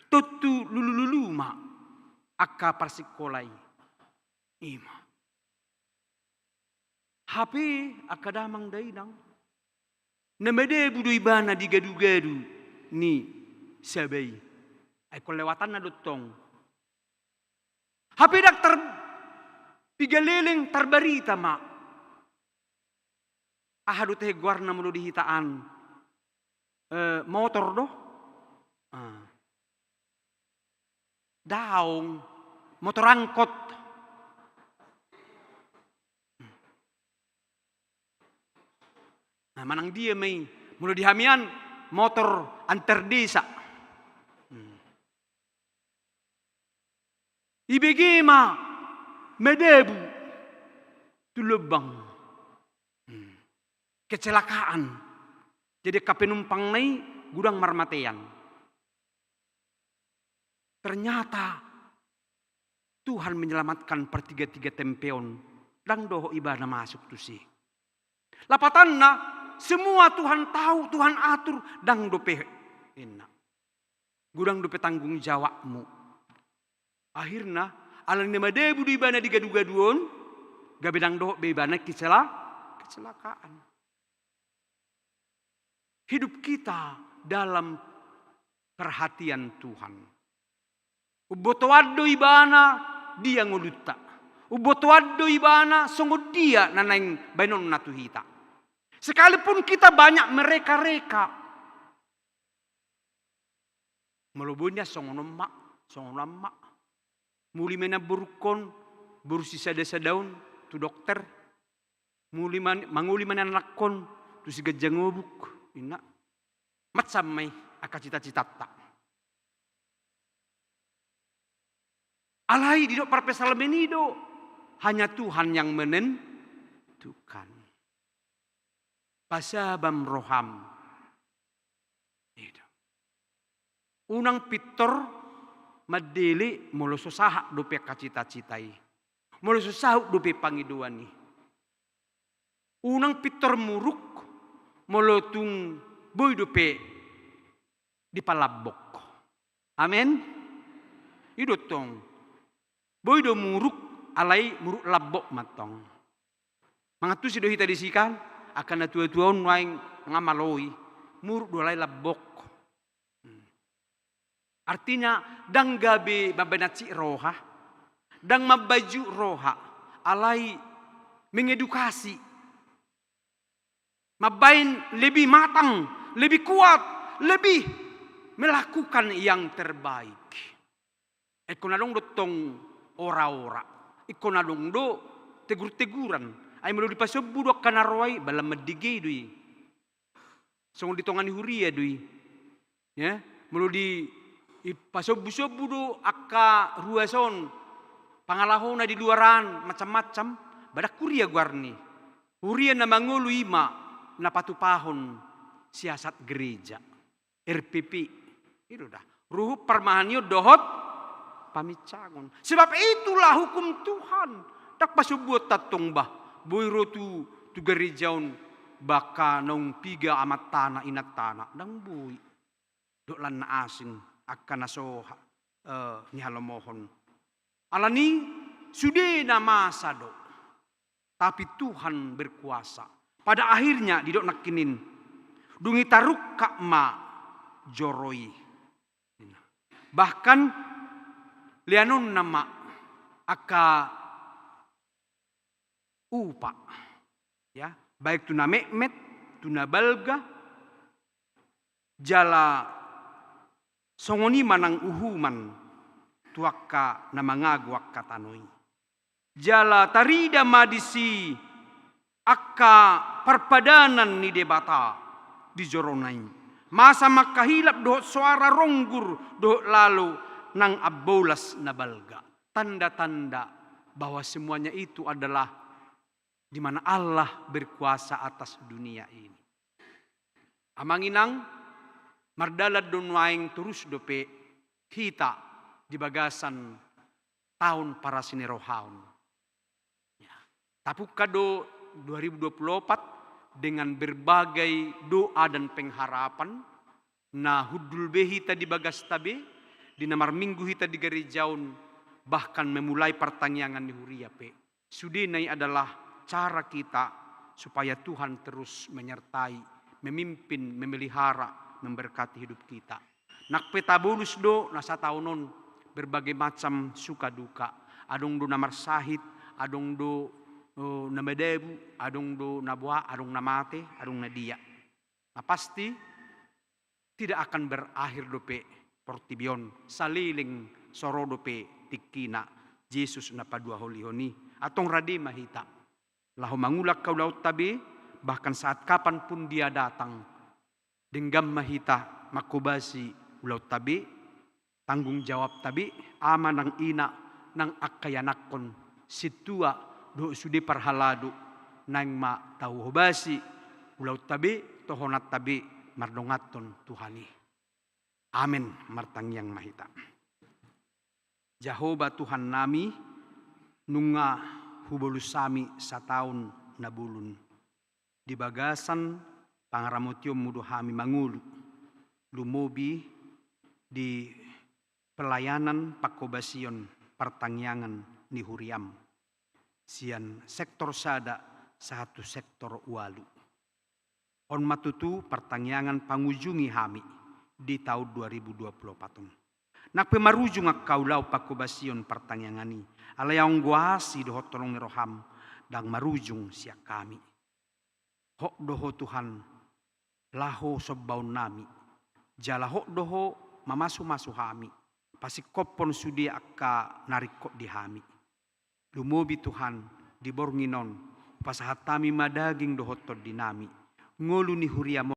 Tontu lulu-lulu ma angka parsikola i. I ma. Hape angka damang dainang, na madabu do ibana di gadu-gadu ni Saba i. Ai ingkon lewatanna do tong. Hape ndang tar-, piga leleng tarbarita ma. Aha do tahe goarna molo di hita an? Eh, motor do? Ah. Daong, motor angkot. Nah, manang dia ma i, molo di hami an motor antar desa. Hmm. Ibege ma madabu tu lobang. Hmm. Kecelakaan. Jadi angka penumpangna i godang marmatean. Ternyata Tuhan menyelamatkan partiga-tiga tempe on, ndang dohot ibana masuk tusi. Lapatanna, semua Tuhan tahu, Tuhan atur, ndang dope inna. Godang dope tanggung jawabmu. Akhirna, alani na madabu do ibana di gadu-gadu on, gabe ndang dohot be ibana kecela-, kecelakaan. Hidup kita dalam perhatian Tuhan. Umbotoan do ibana dia ngolunta. Umbotoan do ibana songon dia na naeng baenonna tu hita. Sekalipun kita banyak mereka-reka. Molo boi nian songon on ma, songon on ma. Muli ma inang borungkon, boru sisada-sada on, tu dokter. Muli ma, mangoli ma inang anakkon, tu si ganjang obuk, inna. Macam ma i, angka cita-citanta. Alai didok parpsalmen i do, hanya Tuhan yang menentukan. Pasabam roham. I do. Unang pintor mandele molo so sahat dope angka cita-cita i. Molo so saut dope pangidoan i. Unang pintor muruk molo tung boi dope dipalambok. Amen. I do tong. Boi do muruk, alai muruk lambok ma tong. Mangantusi do hita disi kan, angka na tua-tua on nuaeng nga malo i, muruk do alai lambok. Hmm. Artinya, ndang gabe mambaen hansit roha, ndang mambaen jut roha, alai mengedukasi. Mambaen lebih matang, lebih kuat, lebih melakukan yang terbaik. Ingkon adong do tong ora-ora. Ingkon adong do tegur-teguran. Ai molo dipasombu do angka na roa i, balan mandege do i. Songon di tonga ni huria do i. Ya, molo di, dipasombu-sombu do angka ruas on, pangalahona di luar an, macam-macam, badan huria goarni. Huria na mangolu i ma na patupahon siasat gereja, R P P. I do da. Ruhut, parmahanion dohot paminsangon. Sebab itulah hukum Tuhan. Ndang pasombuonta tong bah. Boi ro tu, tu gereja on. angka naung piga amantana inantana, ndang boi. Dohot lan na asing, angka na so, eh, nihalomohon. Alani sude na masa do, tapi Tuhan berkuasa. Pada akhirnya didok nangkining, dung i tarungkap ma joro i. Bahkan leanonna ma angka upa, ya, baik tu na metmet, tu na balga, jala songon i ma nang uhuman tu angka na mangago angka tano i. Jala tarida ma disi angka parpadanan ni Debata di jorona i. Masa ma angka hilap dohot soara ronggur dohot lalo nang ambolas na balga. Tanda-tanda bahwa semuanya itu adalah di mana Allah berkuasa atas dunia ini. Amang inang, mardalan do nuaeng torus dope hita di bagasan taon parasirohaon. Ya. Tapungka do dua ribu dua puluh empat dengan berbagai doa dan pengharapan, na hundul be hita di bagasta be, di na marminggu hita di gareja on, bahkan memulai partangiangan ni huria pe. Sudena i adalah cara kita supaya Tuhan terus menyertai, memimpin, memelihara, memberkati hidup kita. Nang pe tabolus do na sataon on berbagai macam suka duka. Adong do na marsahit, adong do, eh, na madabu, adong do na boha, adong na mate, adong na dia. Na pasti, tidak akan berakhir dope portibi on, saleleng so ro dope tingkina Jesus na paduaholihon i. Antong rade ma hita laho mangula angka ulaonta be, bahkan saat kapan pun Dia datang, denggan ma hita manghobasi ulaonta be, tanggung jawabta be, ama nang ina nang angka ianakhon, sintua dohot sude parhalado, naeng ma tauhobasi ulaonta be, tohonanta be, mardonganhon Tuhan i. Amen. Martangiang ma hita. Jahowa Tuhannami, nunga hubolus hami sataon na bolon di bagasan pangaramotionmu do hami mangolu, lumobi di pelayanan panghobasion partangiangan ni huriam, sian sektor sada sahat tu sektor ualu. On ma tutu partangiangan pangujungi hami di taon dua ribu dua puluh empat on. Nang pe marujung angka ulaon panghobasion partangiangan i, alai anggo asi dohot holong ni roham ndang marujung sian hami. Hot do ho Tuhan laho sombaonnami, jala hot do ho mamasumasu hami, pasingkophon sude angka na ringkot di hami. Lumobi Tuhan, di borngin on, hupasahat hami ma daging dohot tondinami, ngolu ni huriam on,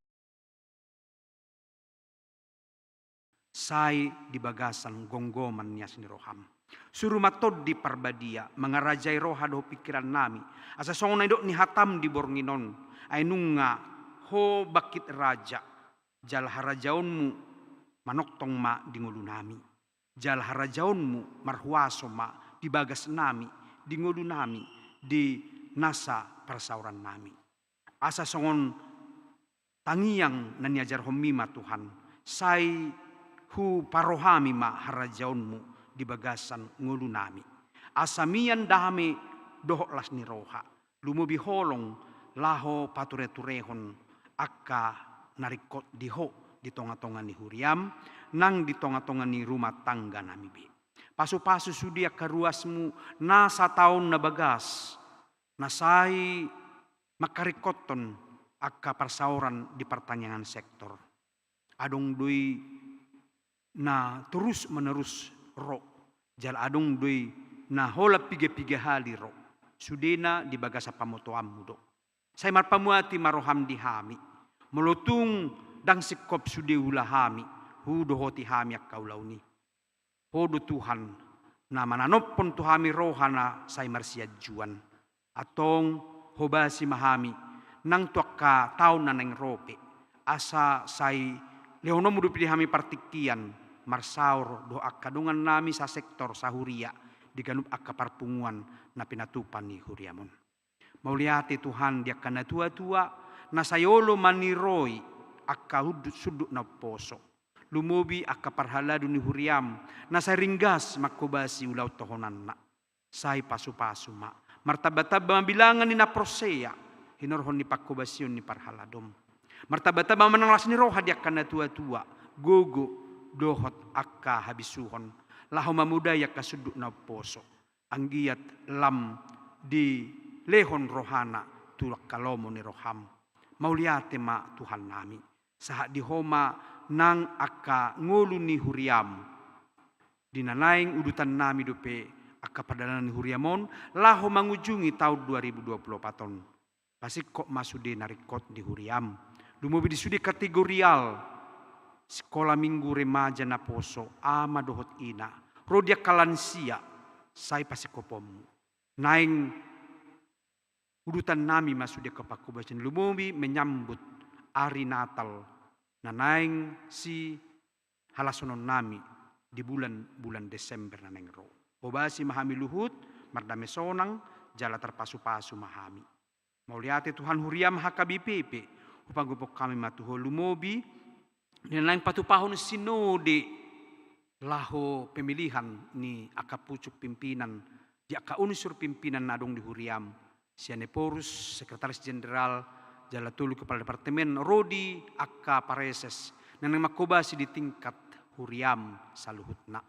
sai di bagasan gomgoman ni asi ni roham. Suru ma Tondi Parbadia mangarajai roha dohot pingkirannami, asa songon na nidok ni hatam di borngin on, ai nunga ho bangkit raja, jala harajaonmu manongtong ma di ngolunami. Jala harajaonmu marhuaso ma di bagasnami, di ngolunami, di nasa parsaorannami. Asa songon tangiang na niajarhonmi ma Tuhan, sai huparrohami ma harajaonmu di bagasan ngolunami. Asa mian dame dohot las ni roha, lumobi holong laho patureturehon angka na ringkot di ho di tongatonga ni huriam, nang di tongatonga ni rumah tangganami be. Pasupasu sude angka ruasmu na sataon na bagas, na sai mangkaringkothon angka parsaoran di partangiangan sektor. Adong do i na torus menerus ro, jala adong do i na holan pigapiga hali ro, sudena di bagasan pamotoanmu do. Sai marpamuati ma roham di hami, molo tung ndang singkop sude ulaonnami, hudohoti hami angka ulaon i. Ho do Tuhan, na mananopkon tu hami roha na sai marsianjuan. Antong hobasi ma hami, nang tu angka taon na naeng ro pe, asa sai lehononmu dope di hami partingkian, marsaor dohot angka dongannami sasektor sahuria, di ganup angka parpunguan na pinatupa ni huriam on. Mauliate Tuhan di angka natuatua, na sai olo maniroi angka hundut sundut na umposo. Lumobi angka parhalado ni huriam, na sai ringgas manghobasi ulaon tohonanna. Sai pasu-pasu ma. Martamba-tamba ma bilangan ni na porsea, hinorhon ni panghobasion ni parhaladom. Martamba-tamba ma nang las ni roha di angka na tua-tua, gogo, dohot angka habisuhon. Laho mamodai angka sundut na umposo. Anggiat lam dilehon rohana tu angka lomo ni roham. Mauliate ma Tuhan nami. Sahat di Ho ma nang angka ngolu ni huriam. Di na naeng udutan nami dope angka pardalanan ni huriam on, laho mangujungi taon dua ribu dua puluh opat on. Pasingkop ma sude na ringkot di huriam. Lumobi di sude kategorial, sikola minggu, remaja, naposo, ama dohot ina. Ro di angka lansia, sai pasingkoponmu. Naeng udutan nami ma sude angka panghobasion, lumobi menyambut ari Natal, na naeng sihalashononnami di bulan, bulan Desember na naeng ro. Hobasi ma hami luhut, mardame sonang, jala tarpasu-pasu ma hami. Mauliate Tuhan, huriam H K B P pe, hupagophon hami ma tu Ho lumobi, di na naeng patupahon sinode, laho pemilihan ni angka pucuk pimpinan, di angka unsur pimpinan na adong di huriam, sian Ephorus, Sekretaris Jenderal, jala tolu kepala departemen, ro di angka pareses, na naeng manghobasi di tingkat huriam saluhutna.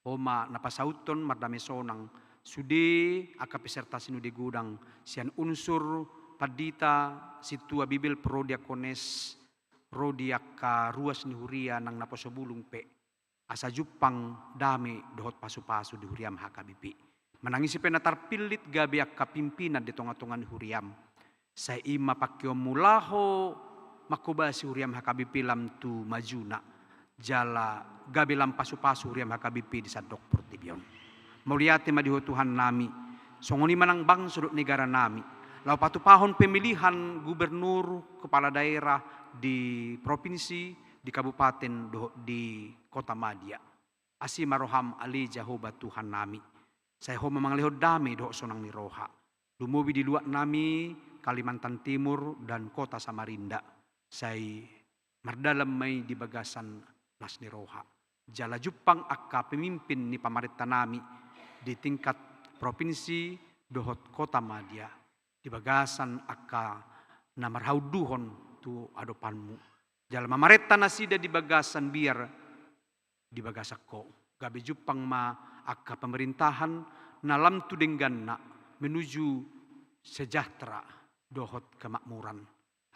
Ho ma na pasauthon mardame sonang, sude angka peserta sinode godang, sian unsur pandita, sintua, bibel, parodiakones, ro di angka ruas ni huria nang naposo bulung pe. Asa jumpang dame dohot pasu-pasu di huriam H K B P. Manang ise pe na tarpillit gabe angka pimpinan di tonga-tonga ni huriam. Sai i ma pangkeonmu laho manghobasi huriam H K B P lam tu majuna. Jala gabe lam pasu-pasu huriam H K B P di sandok portibi on. Mauliate ma di Ho Tuhan nami. Songon i ma nang bangso dohot negara nami. Laho patupahon pemilihan gubernur, kepala daerah di provinsi, di kabupaten dohot di kota madya. Asi ma roham ale Jahowa Tuhan nami. Sai Ho ma mangalehon dame dohot sonang ni roha. Lumobi di luat nami Kalimantan Timur dan kota Samarinda. Sai mardalan ma i di bagasan las ni roha. Jala jumpang angka pemimpin ni pamarenta nami di tingkat provinsi dohot kota madya. Di bagasan angka na marhaunduhon tu adopanmu. Jala mamarenta nasida di bagasan biar di bagasan Ho. Gabe jumpang ma angka pemerintahan na lam tu dengganna menuju sejahtera dohot kemakmuran.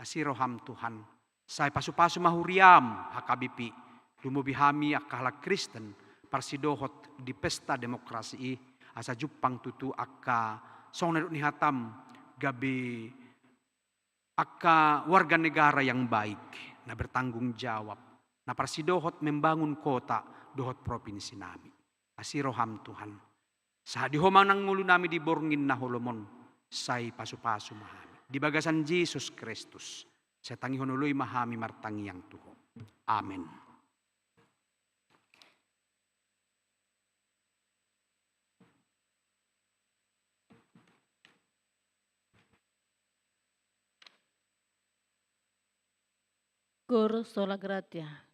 Asi roham Tuhan. Sai pasu-pasu ma huriam H K B P. Lumobi hami angka halak Kristen parsidohot di pesta demokrasi i, asa jumpang tutu angka songon na nidok ni hatam gabe angka warga negara yang baik, na bertanggung jawab, na parsidohot membangun kota dohot provinsi nami. Asi roham Tuhan. Sahat di Ho ma nang ngolu nami di borngin na holom on, sai pasu-pasu ma hami. Di bagasan Jesus Kristus, sai tangihon oloi ma hami martangiang tu Ho. Amen. Cor sola gratia.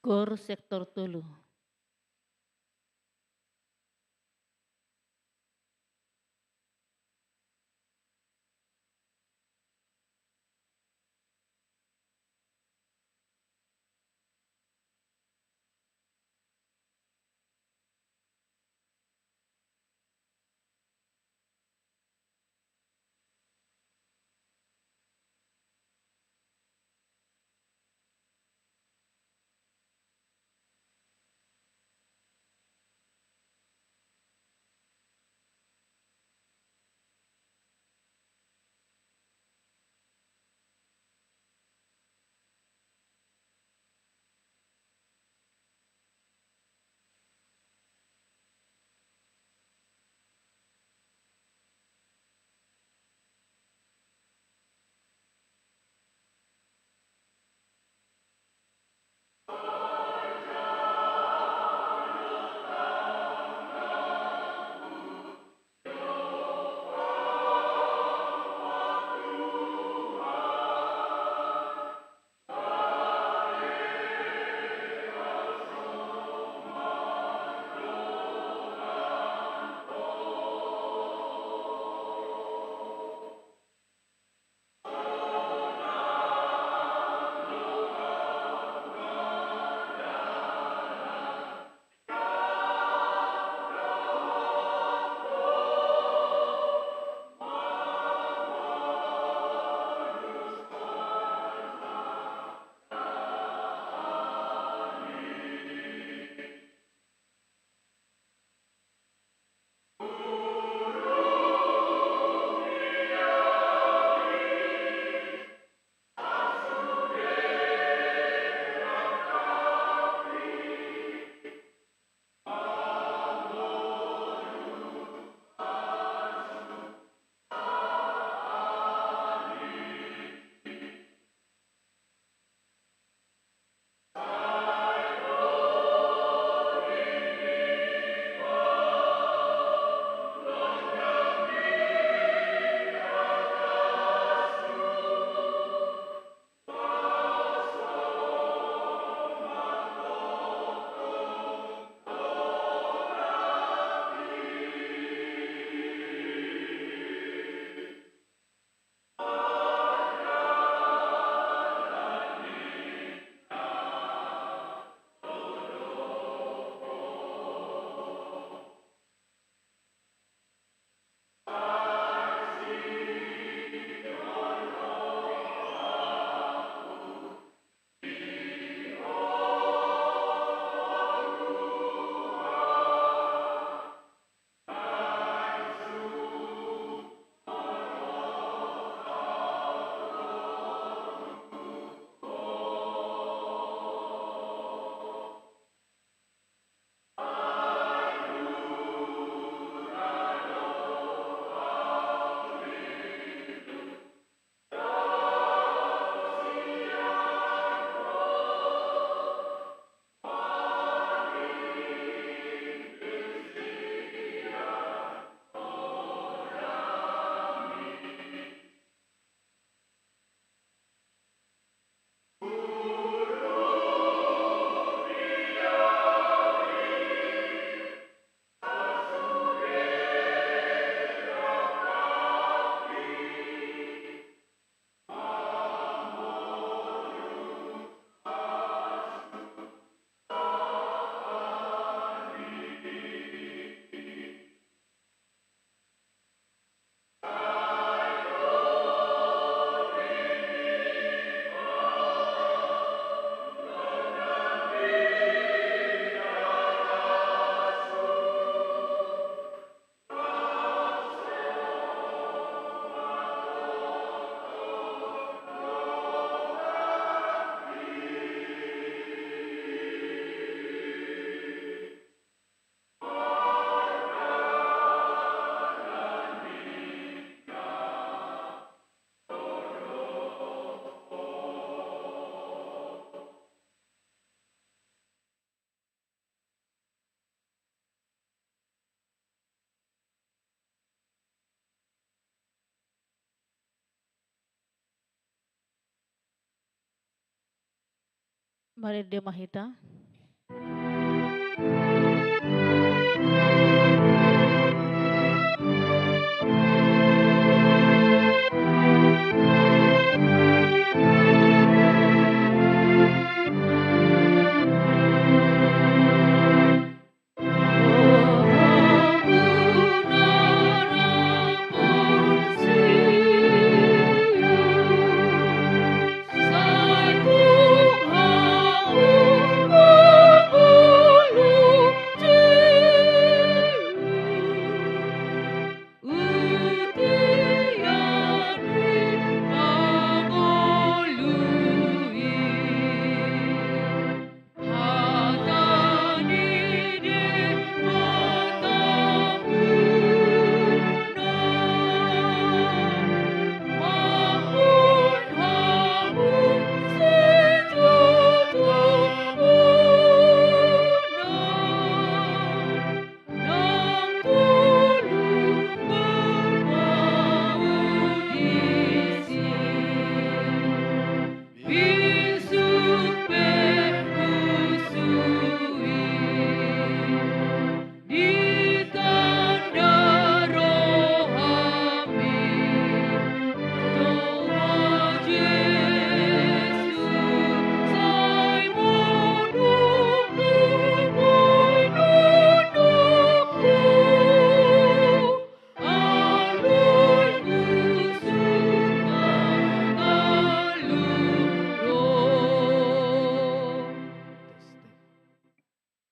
Gor sektor tolu. Marende ma hita.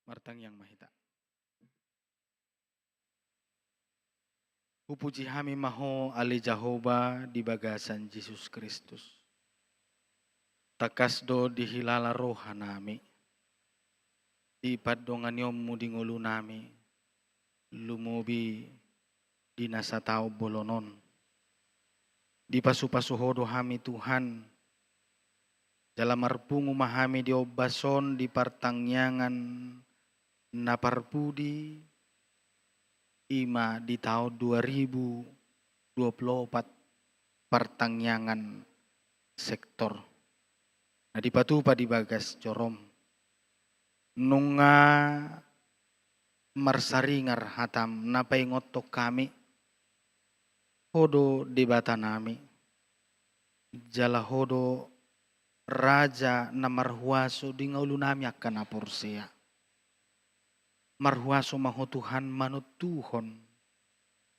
Martangiang ma hita. Hupuji hami ma Ho ale Jahowa di bagasan Jesus Kristus. Tangkas do dihilala rohanami di pandonganionmu di ngolunami, lumobi di na sataon bolon on. Dipasupasu Ho do hami Tuhan, jala marpungu ma hami di ombas on di partangiangan na parpudi, i ma di taon dua ribu dua puluh opat partangiangan sektor na dipatupa di bagas jorom. Nunga marsaringar hatam na paingothon hami, Ho do Debatanami, jala Ho do Raja na marhuaso di ngolunami angka na porsea. Marhuaso ma Ho Tuhan manontuhon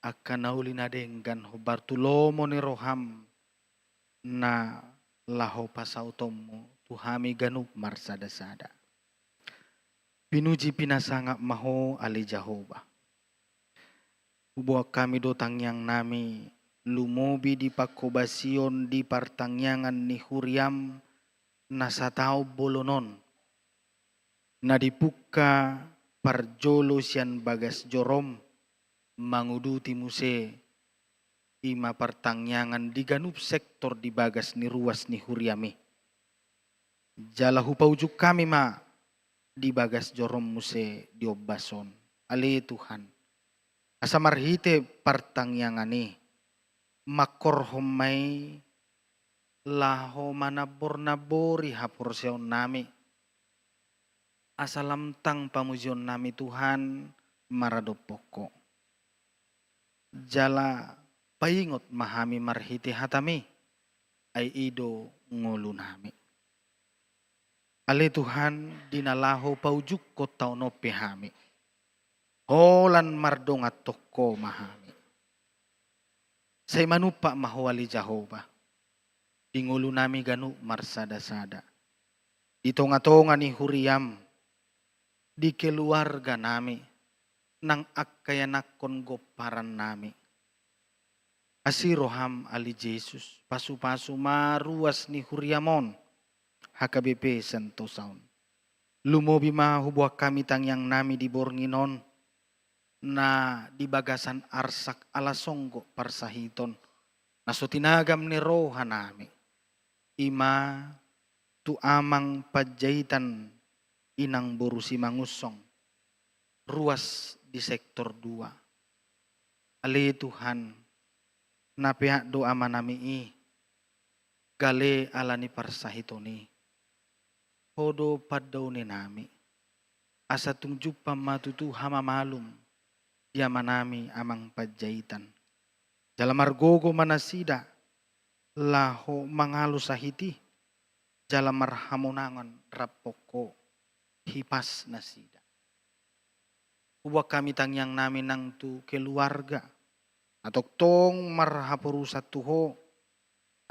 angka na uli na denggan hombar tu lomo ni roham na laho pasautonmu tu hami ganup marsada-sada. Pinuji pinasangap ma Ho ale Jahowa. Huboan hami do tangiangnami, lumobi di panghobasion di partangiangan ni huriam na sataon bolon on, na dipungka parjolo sian bagas jorom manguduti muse, i ma partangiangan di ganup sektor di bagas ni ruas ni huriam i. Jala hupaujung hami ma di bagas jorom muse di ombas on. Ale Tuhan, asa marhite partangiangan i, mangkorhon ma i laho manambor-nambori haporseaonnami, asa lam tang pamujionnami Tuhan maradophon Ho. Jala paingot ma hami marhite hatami, ai i do ngolunami. Ale Tuhan, di na laho paujungkon taon on pe hami, holan mardonganhon Ho ma hami. Sai manumpak ma Ho ale Jahowa di ngolunami ganup marsada-sada, di tonga-tonga ni huriam, di keluarganami, nang angka ianakhon gomparan nami. Asi roham ale Jesus, pasu-pasu ma ruas ni huriam on, H K B P Sentosa on. Lumobi ma huboan hami tangiangnami di borngin on, na di bagasan arsak ala songgop parsahiton, na so tinagam ni rohanami, i ma tu Amang Panjaitan, Inang boru Simangunsong, ruas di sektor dua. Ale Tuhan, na peak do amanami i, gale ala ni parsahiton i. Ho do pandaunanami, asa tung jumpang ma tutu hamamalum di amanami Amang Panjaitan. Jala margogo ma nasida laho mangalo sahit i, jala marhamonangan rap Ho hipas nasida. Huboan hami tangiangnami nang tu keluarga, na tongtong marhaporusan tu Ho,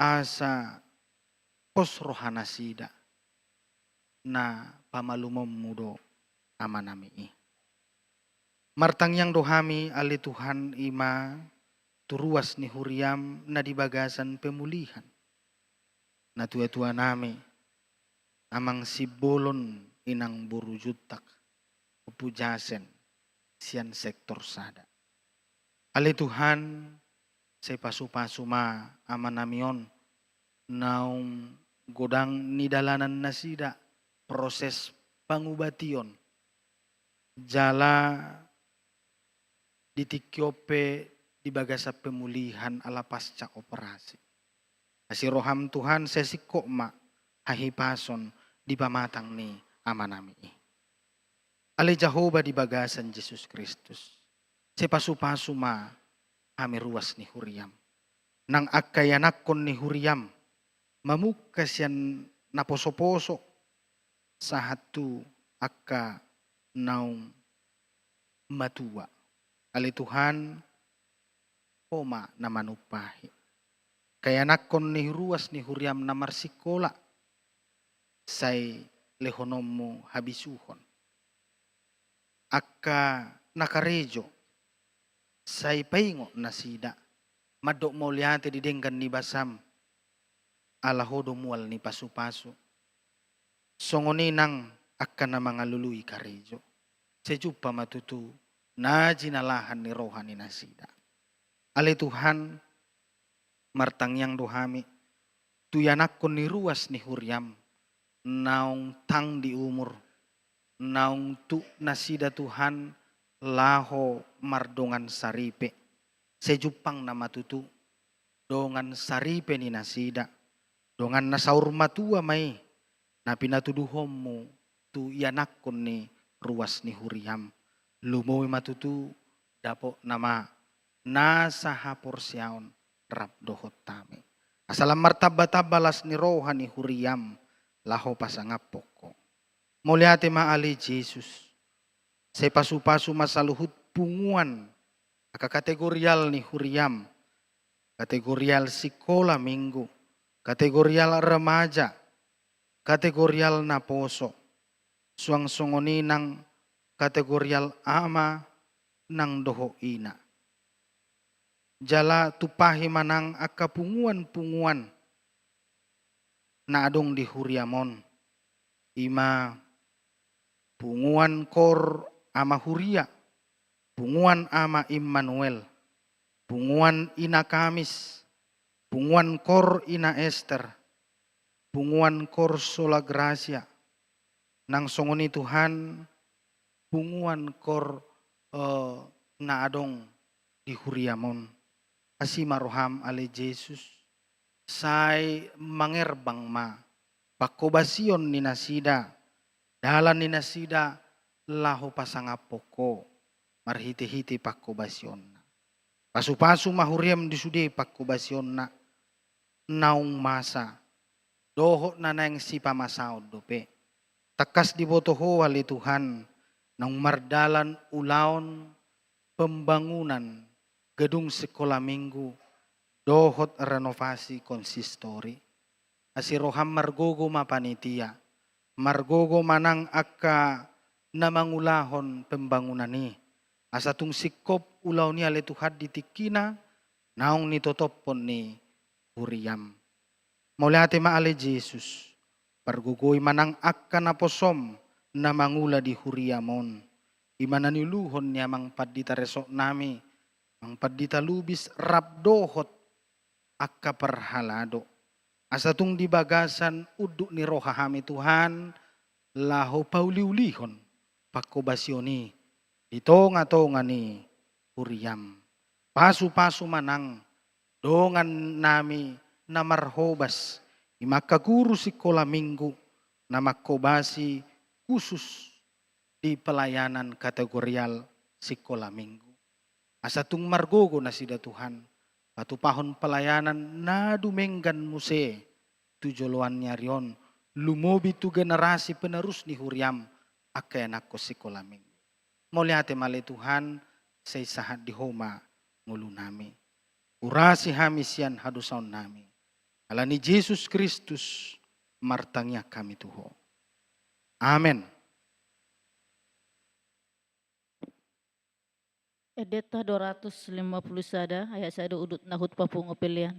asa pos roha nasida, na pamalumonmu do amanami i. Martangiang do hami ale Tuhan, i ma tu ruas ni huriam na di bagasan pemulihan. Natua-tuanami, Amang Simbolon, Inang boru Juntak, Ompu Jasen, sian sektor sada. Ale Tuhan, sai pasu-pasu ma amanami on, naung godang nidalanan nasida proses pangubation. Jala di tingki on pe di bagasan pemulihan ala pasca operasi. Asi roham Tuhan, sai singkop ma hahipason di pamatang ni amanami i. Ale Jahowa di bagasan Jesus Kristus, sai pasu-pasu ma hami ruas ni huriam. Nang angka ianakhon ni huriam, mamungka sian na poso-poso, sahat tu angka naung matua. Ale Tuhan, Ho ma na manumpahi. Angka ianakhon ni ruas ni huriam na marsingkola, sai lehononmu habisuhon. angka na karejo, sai paingot nasida, mandok mauliate di denggan ni basam, ala Ho do mual ni pasupasu. Songon i nang angka na mangalului karejo, sai jumpa ma tutu na jinalahan ni roha ni nasida. Ale Tuhan, martangiang do hami tu ianakkon ni ruas ni huriaM, naung tang di umur, naung tuk nasida Tuhan laho mardongan saripe. Sai jumpangna ma tutu dongan saripe ni nasida, dongan na saur matua ma i, na pinatuduhonMu tu ianakkon ni ruas ni huriaM. Lumobi ma tutu dapotna ma nasa haporseaon rap dohot hami. Asa lam martamba-tamba las ni roha ni huriaM laho pasangaphon Ho. Mauliate ma ale Jesus. Sai pasu-pasu ma saluhut punguan angka kategorial ni huriaM. Kategorial sikola minggu, kategorial remaja, kategorial naposo, suang songon i nang kategorial ama nang dohot ina. Jala tumpahi ma nang angka punguan-punguan na adong di huriaM on, i ma punguan kor ama huria, punguan ama Immanuel, punguan ina Kamis, punguan kor ina Ester, punguan kor sola Gracia, nang songon i Tuhan, punguan kor, eh, na adong di huriaM on. Asi ma rohaM ale Jesus, sai mangerbang ma pangkobasion ni nasida, dalan ni nasida laho pasangaphon Ho marhite-hite pangkobasionna. Pasu-pasu ma huriaM di sude pangkobasionna naung masa dohot na naeng sipamasaon dope. Tangkas diboto Ho ale Tuhan, naung mardalan ulaon pembangunan gedung sikola minggu dohot renovasi konsistori. Asi rohaM margogo ma panitia, margogo ma nang angka na mangulahon pembangunan i. Asa tung singkop ulaon i ale Tuhan di tingkina naung nitotophon ni huriaM. Mauliate ma ale Jesus, pargogoi ma nang angka naposoM na mangula di huriaM on. I ma na niuluhon ni amang pandita resort nami, amang pandita Lubis rap dohot angka parhalado. Asa tung di bagasan unduk ni roha hami Tuhan, laho pauli-ulihon pangkobasion i di tonga-tonga ni huriaM. Pasu-pasu ma nang dongan nami na marhobas, i ma angka guru sikola minggu na mangkobasi khusus di pelayanan kategorial sikola minggu. Asa tung margogo nasida Tuhan, patupahon pelayanan na dumenggan muse tu joloan ni ari on, lumobi tu generasi penerus ni huriaM, angka ianakkon sikola minggu. Mauliate ma ale Tuhan, sai sahat di Ho ma ngolu nami. Urasi hami sian hadosaon nami. Ala ni Jesus Kristus martangiang hami tu Ho. Amen. Endenta dua ratus lima puluh sada, ayat sada, udut na hut papungu pelean.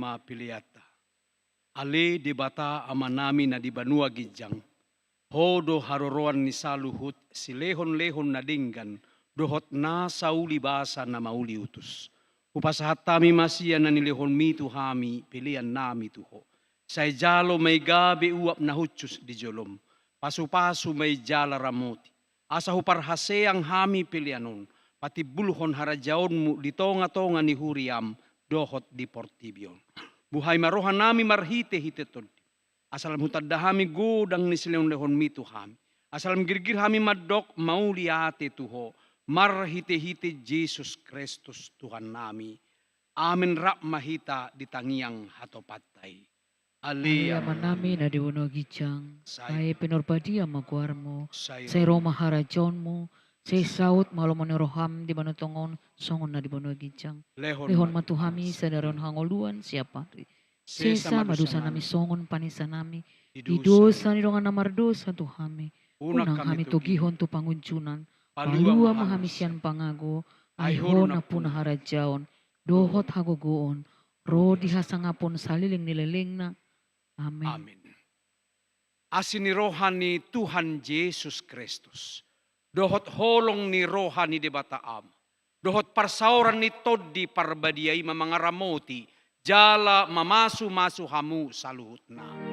ma peleanta. Ale Debata Amanami na di banua ginjang, Ho do haroroan ni saluhut silehonlehon na denggan dohot na sauli basa na mauli utus. Hupasahat hami ma sian na nilehonMi tu hami peleannami tu Ho. Sai jalo ma i gabe uap na hushus di joloM. Pasupasu ma i jala ramoti, asa huparhaseang hami pelean on patimbulhon harajaonMu di tongatonga ni huriaM dohot di portibi on. Buhai ma rohanami marhitehite Tondi, asa lam hutanda hami godang ni silehonlehonMi tu hami, asa lam girgir hami mandok mauliate tu Ho marhitehite Jesus Kristus Tuhannami. Amen. Rap ma hita di tangiang hatopanta i. Ale Amanami na di banua ginjang, sai pinarbadia ma goarMu, sai ro ma harajaonMu, sai saut ma lomo ni rohaM di banua tonga on songon na di banua ginjang. Lehon ma tu hami sadari on hangoluan siapari. Sesa ma dosanami songon panesanami di dosa ni dongan na mardosa tu hami. Unang hami togihon tu pangunjunan, palua ma hami sian pangago, ai Ho do nampuna harajaon dohot hagogoon ro di hasangapon saleleng ni lelengna. Amen. Amen. Asi ni roha ni Tuhan Jesus Kristus, dohot holong ni roha ni Debata Ama, dohot parsaoran ni Tondi Parbadia i ma mangaramoti jala mamasumasu hamu saluhutna.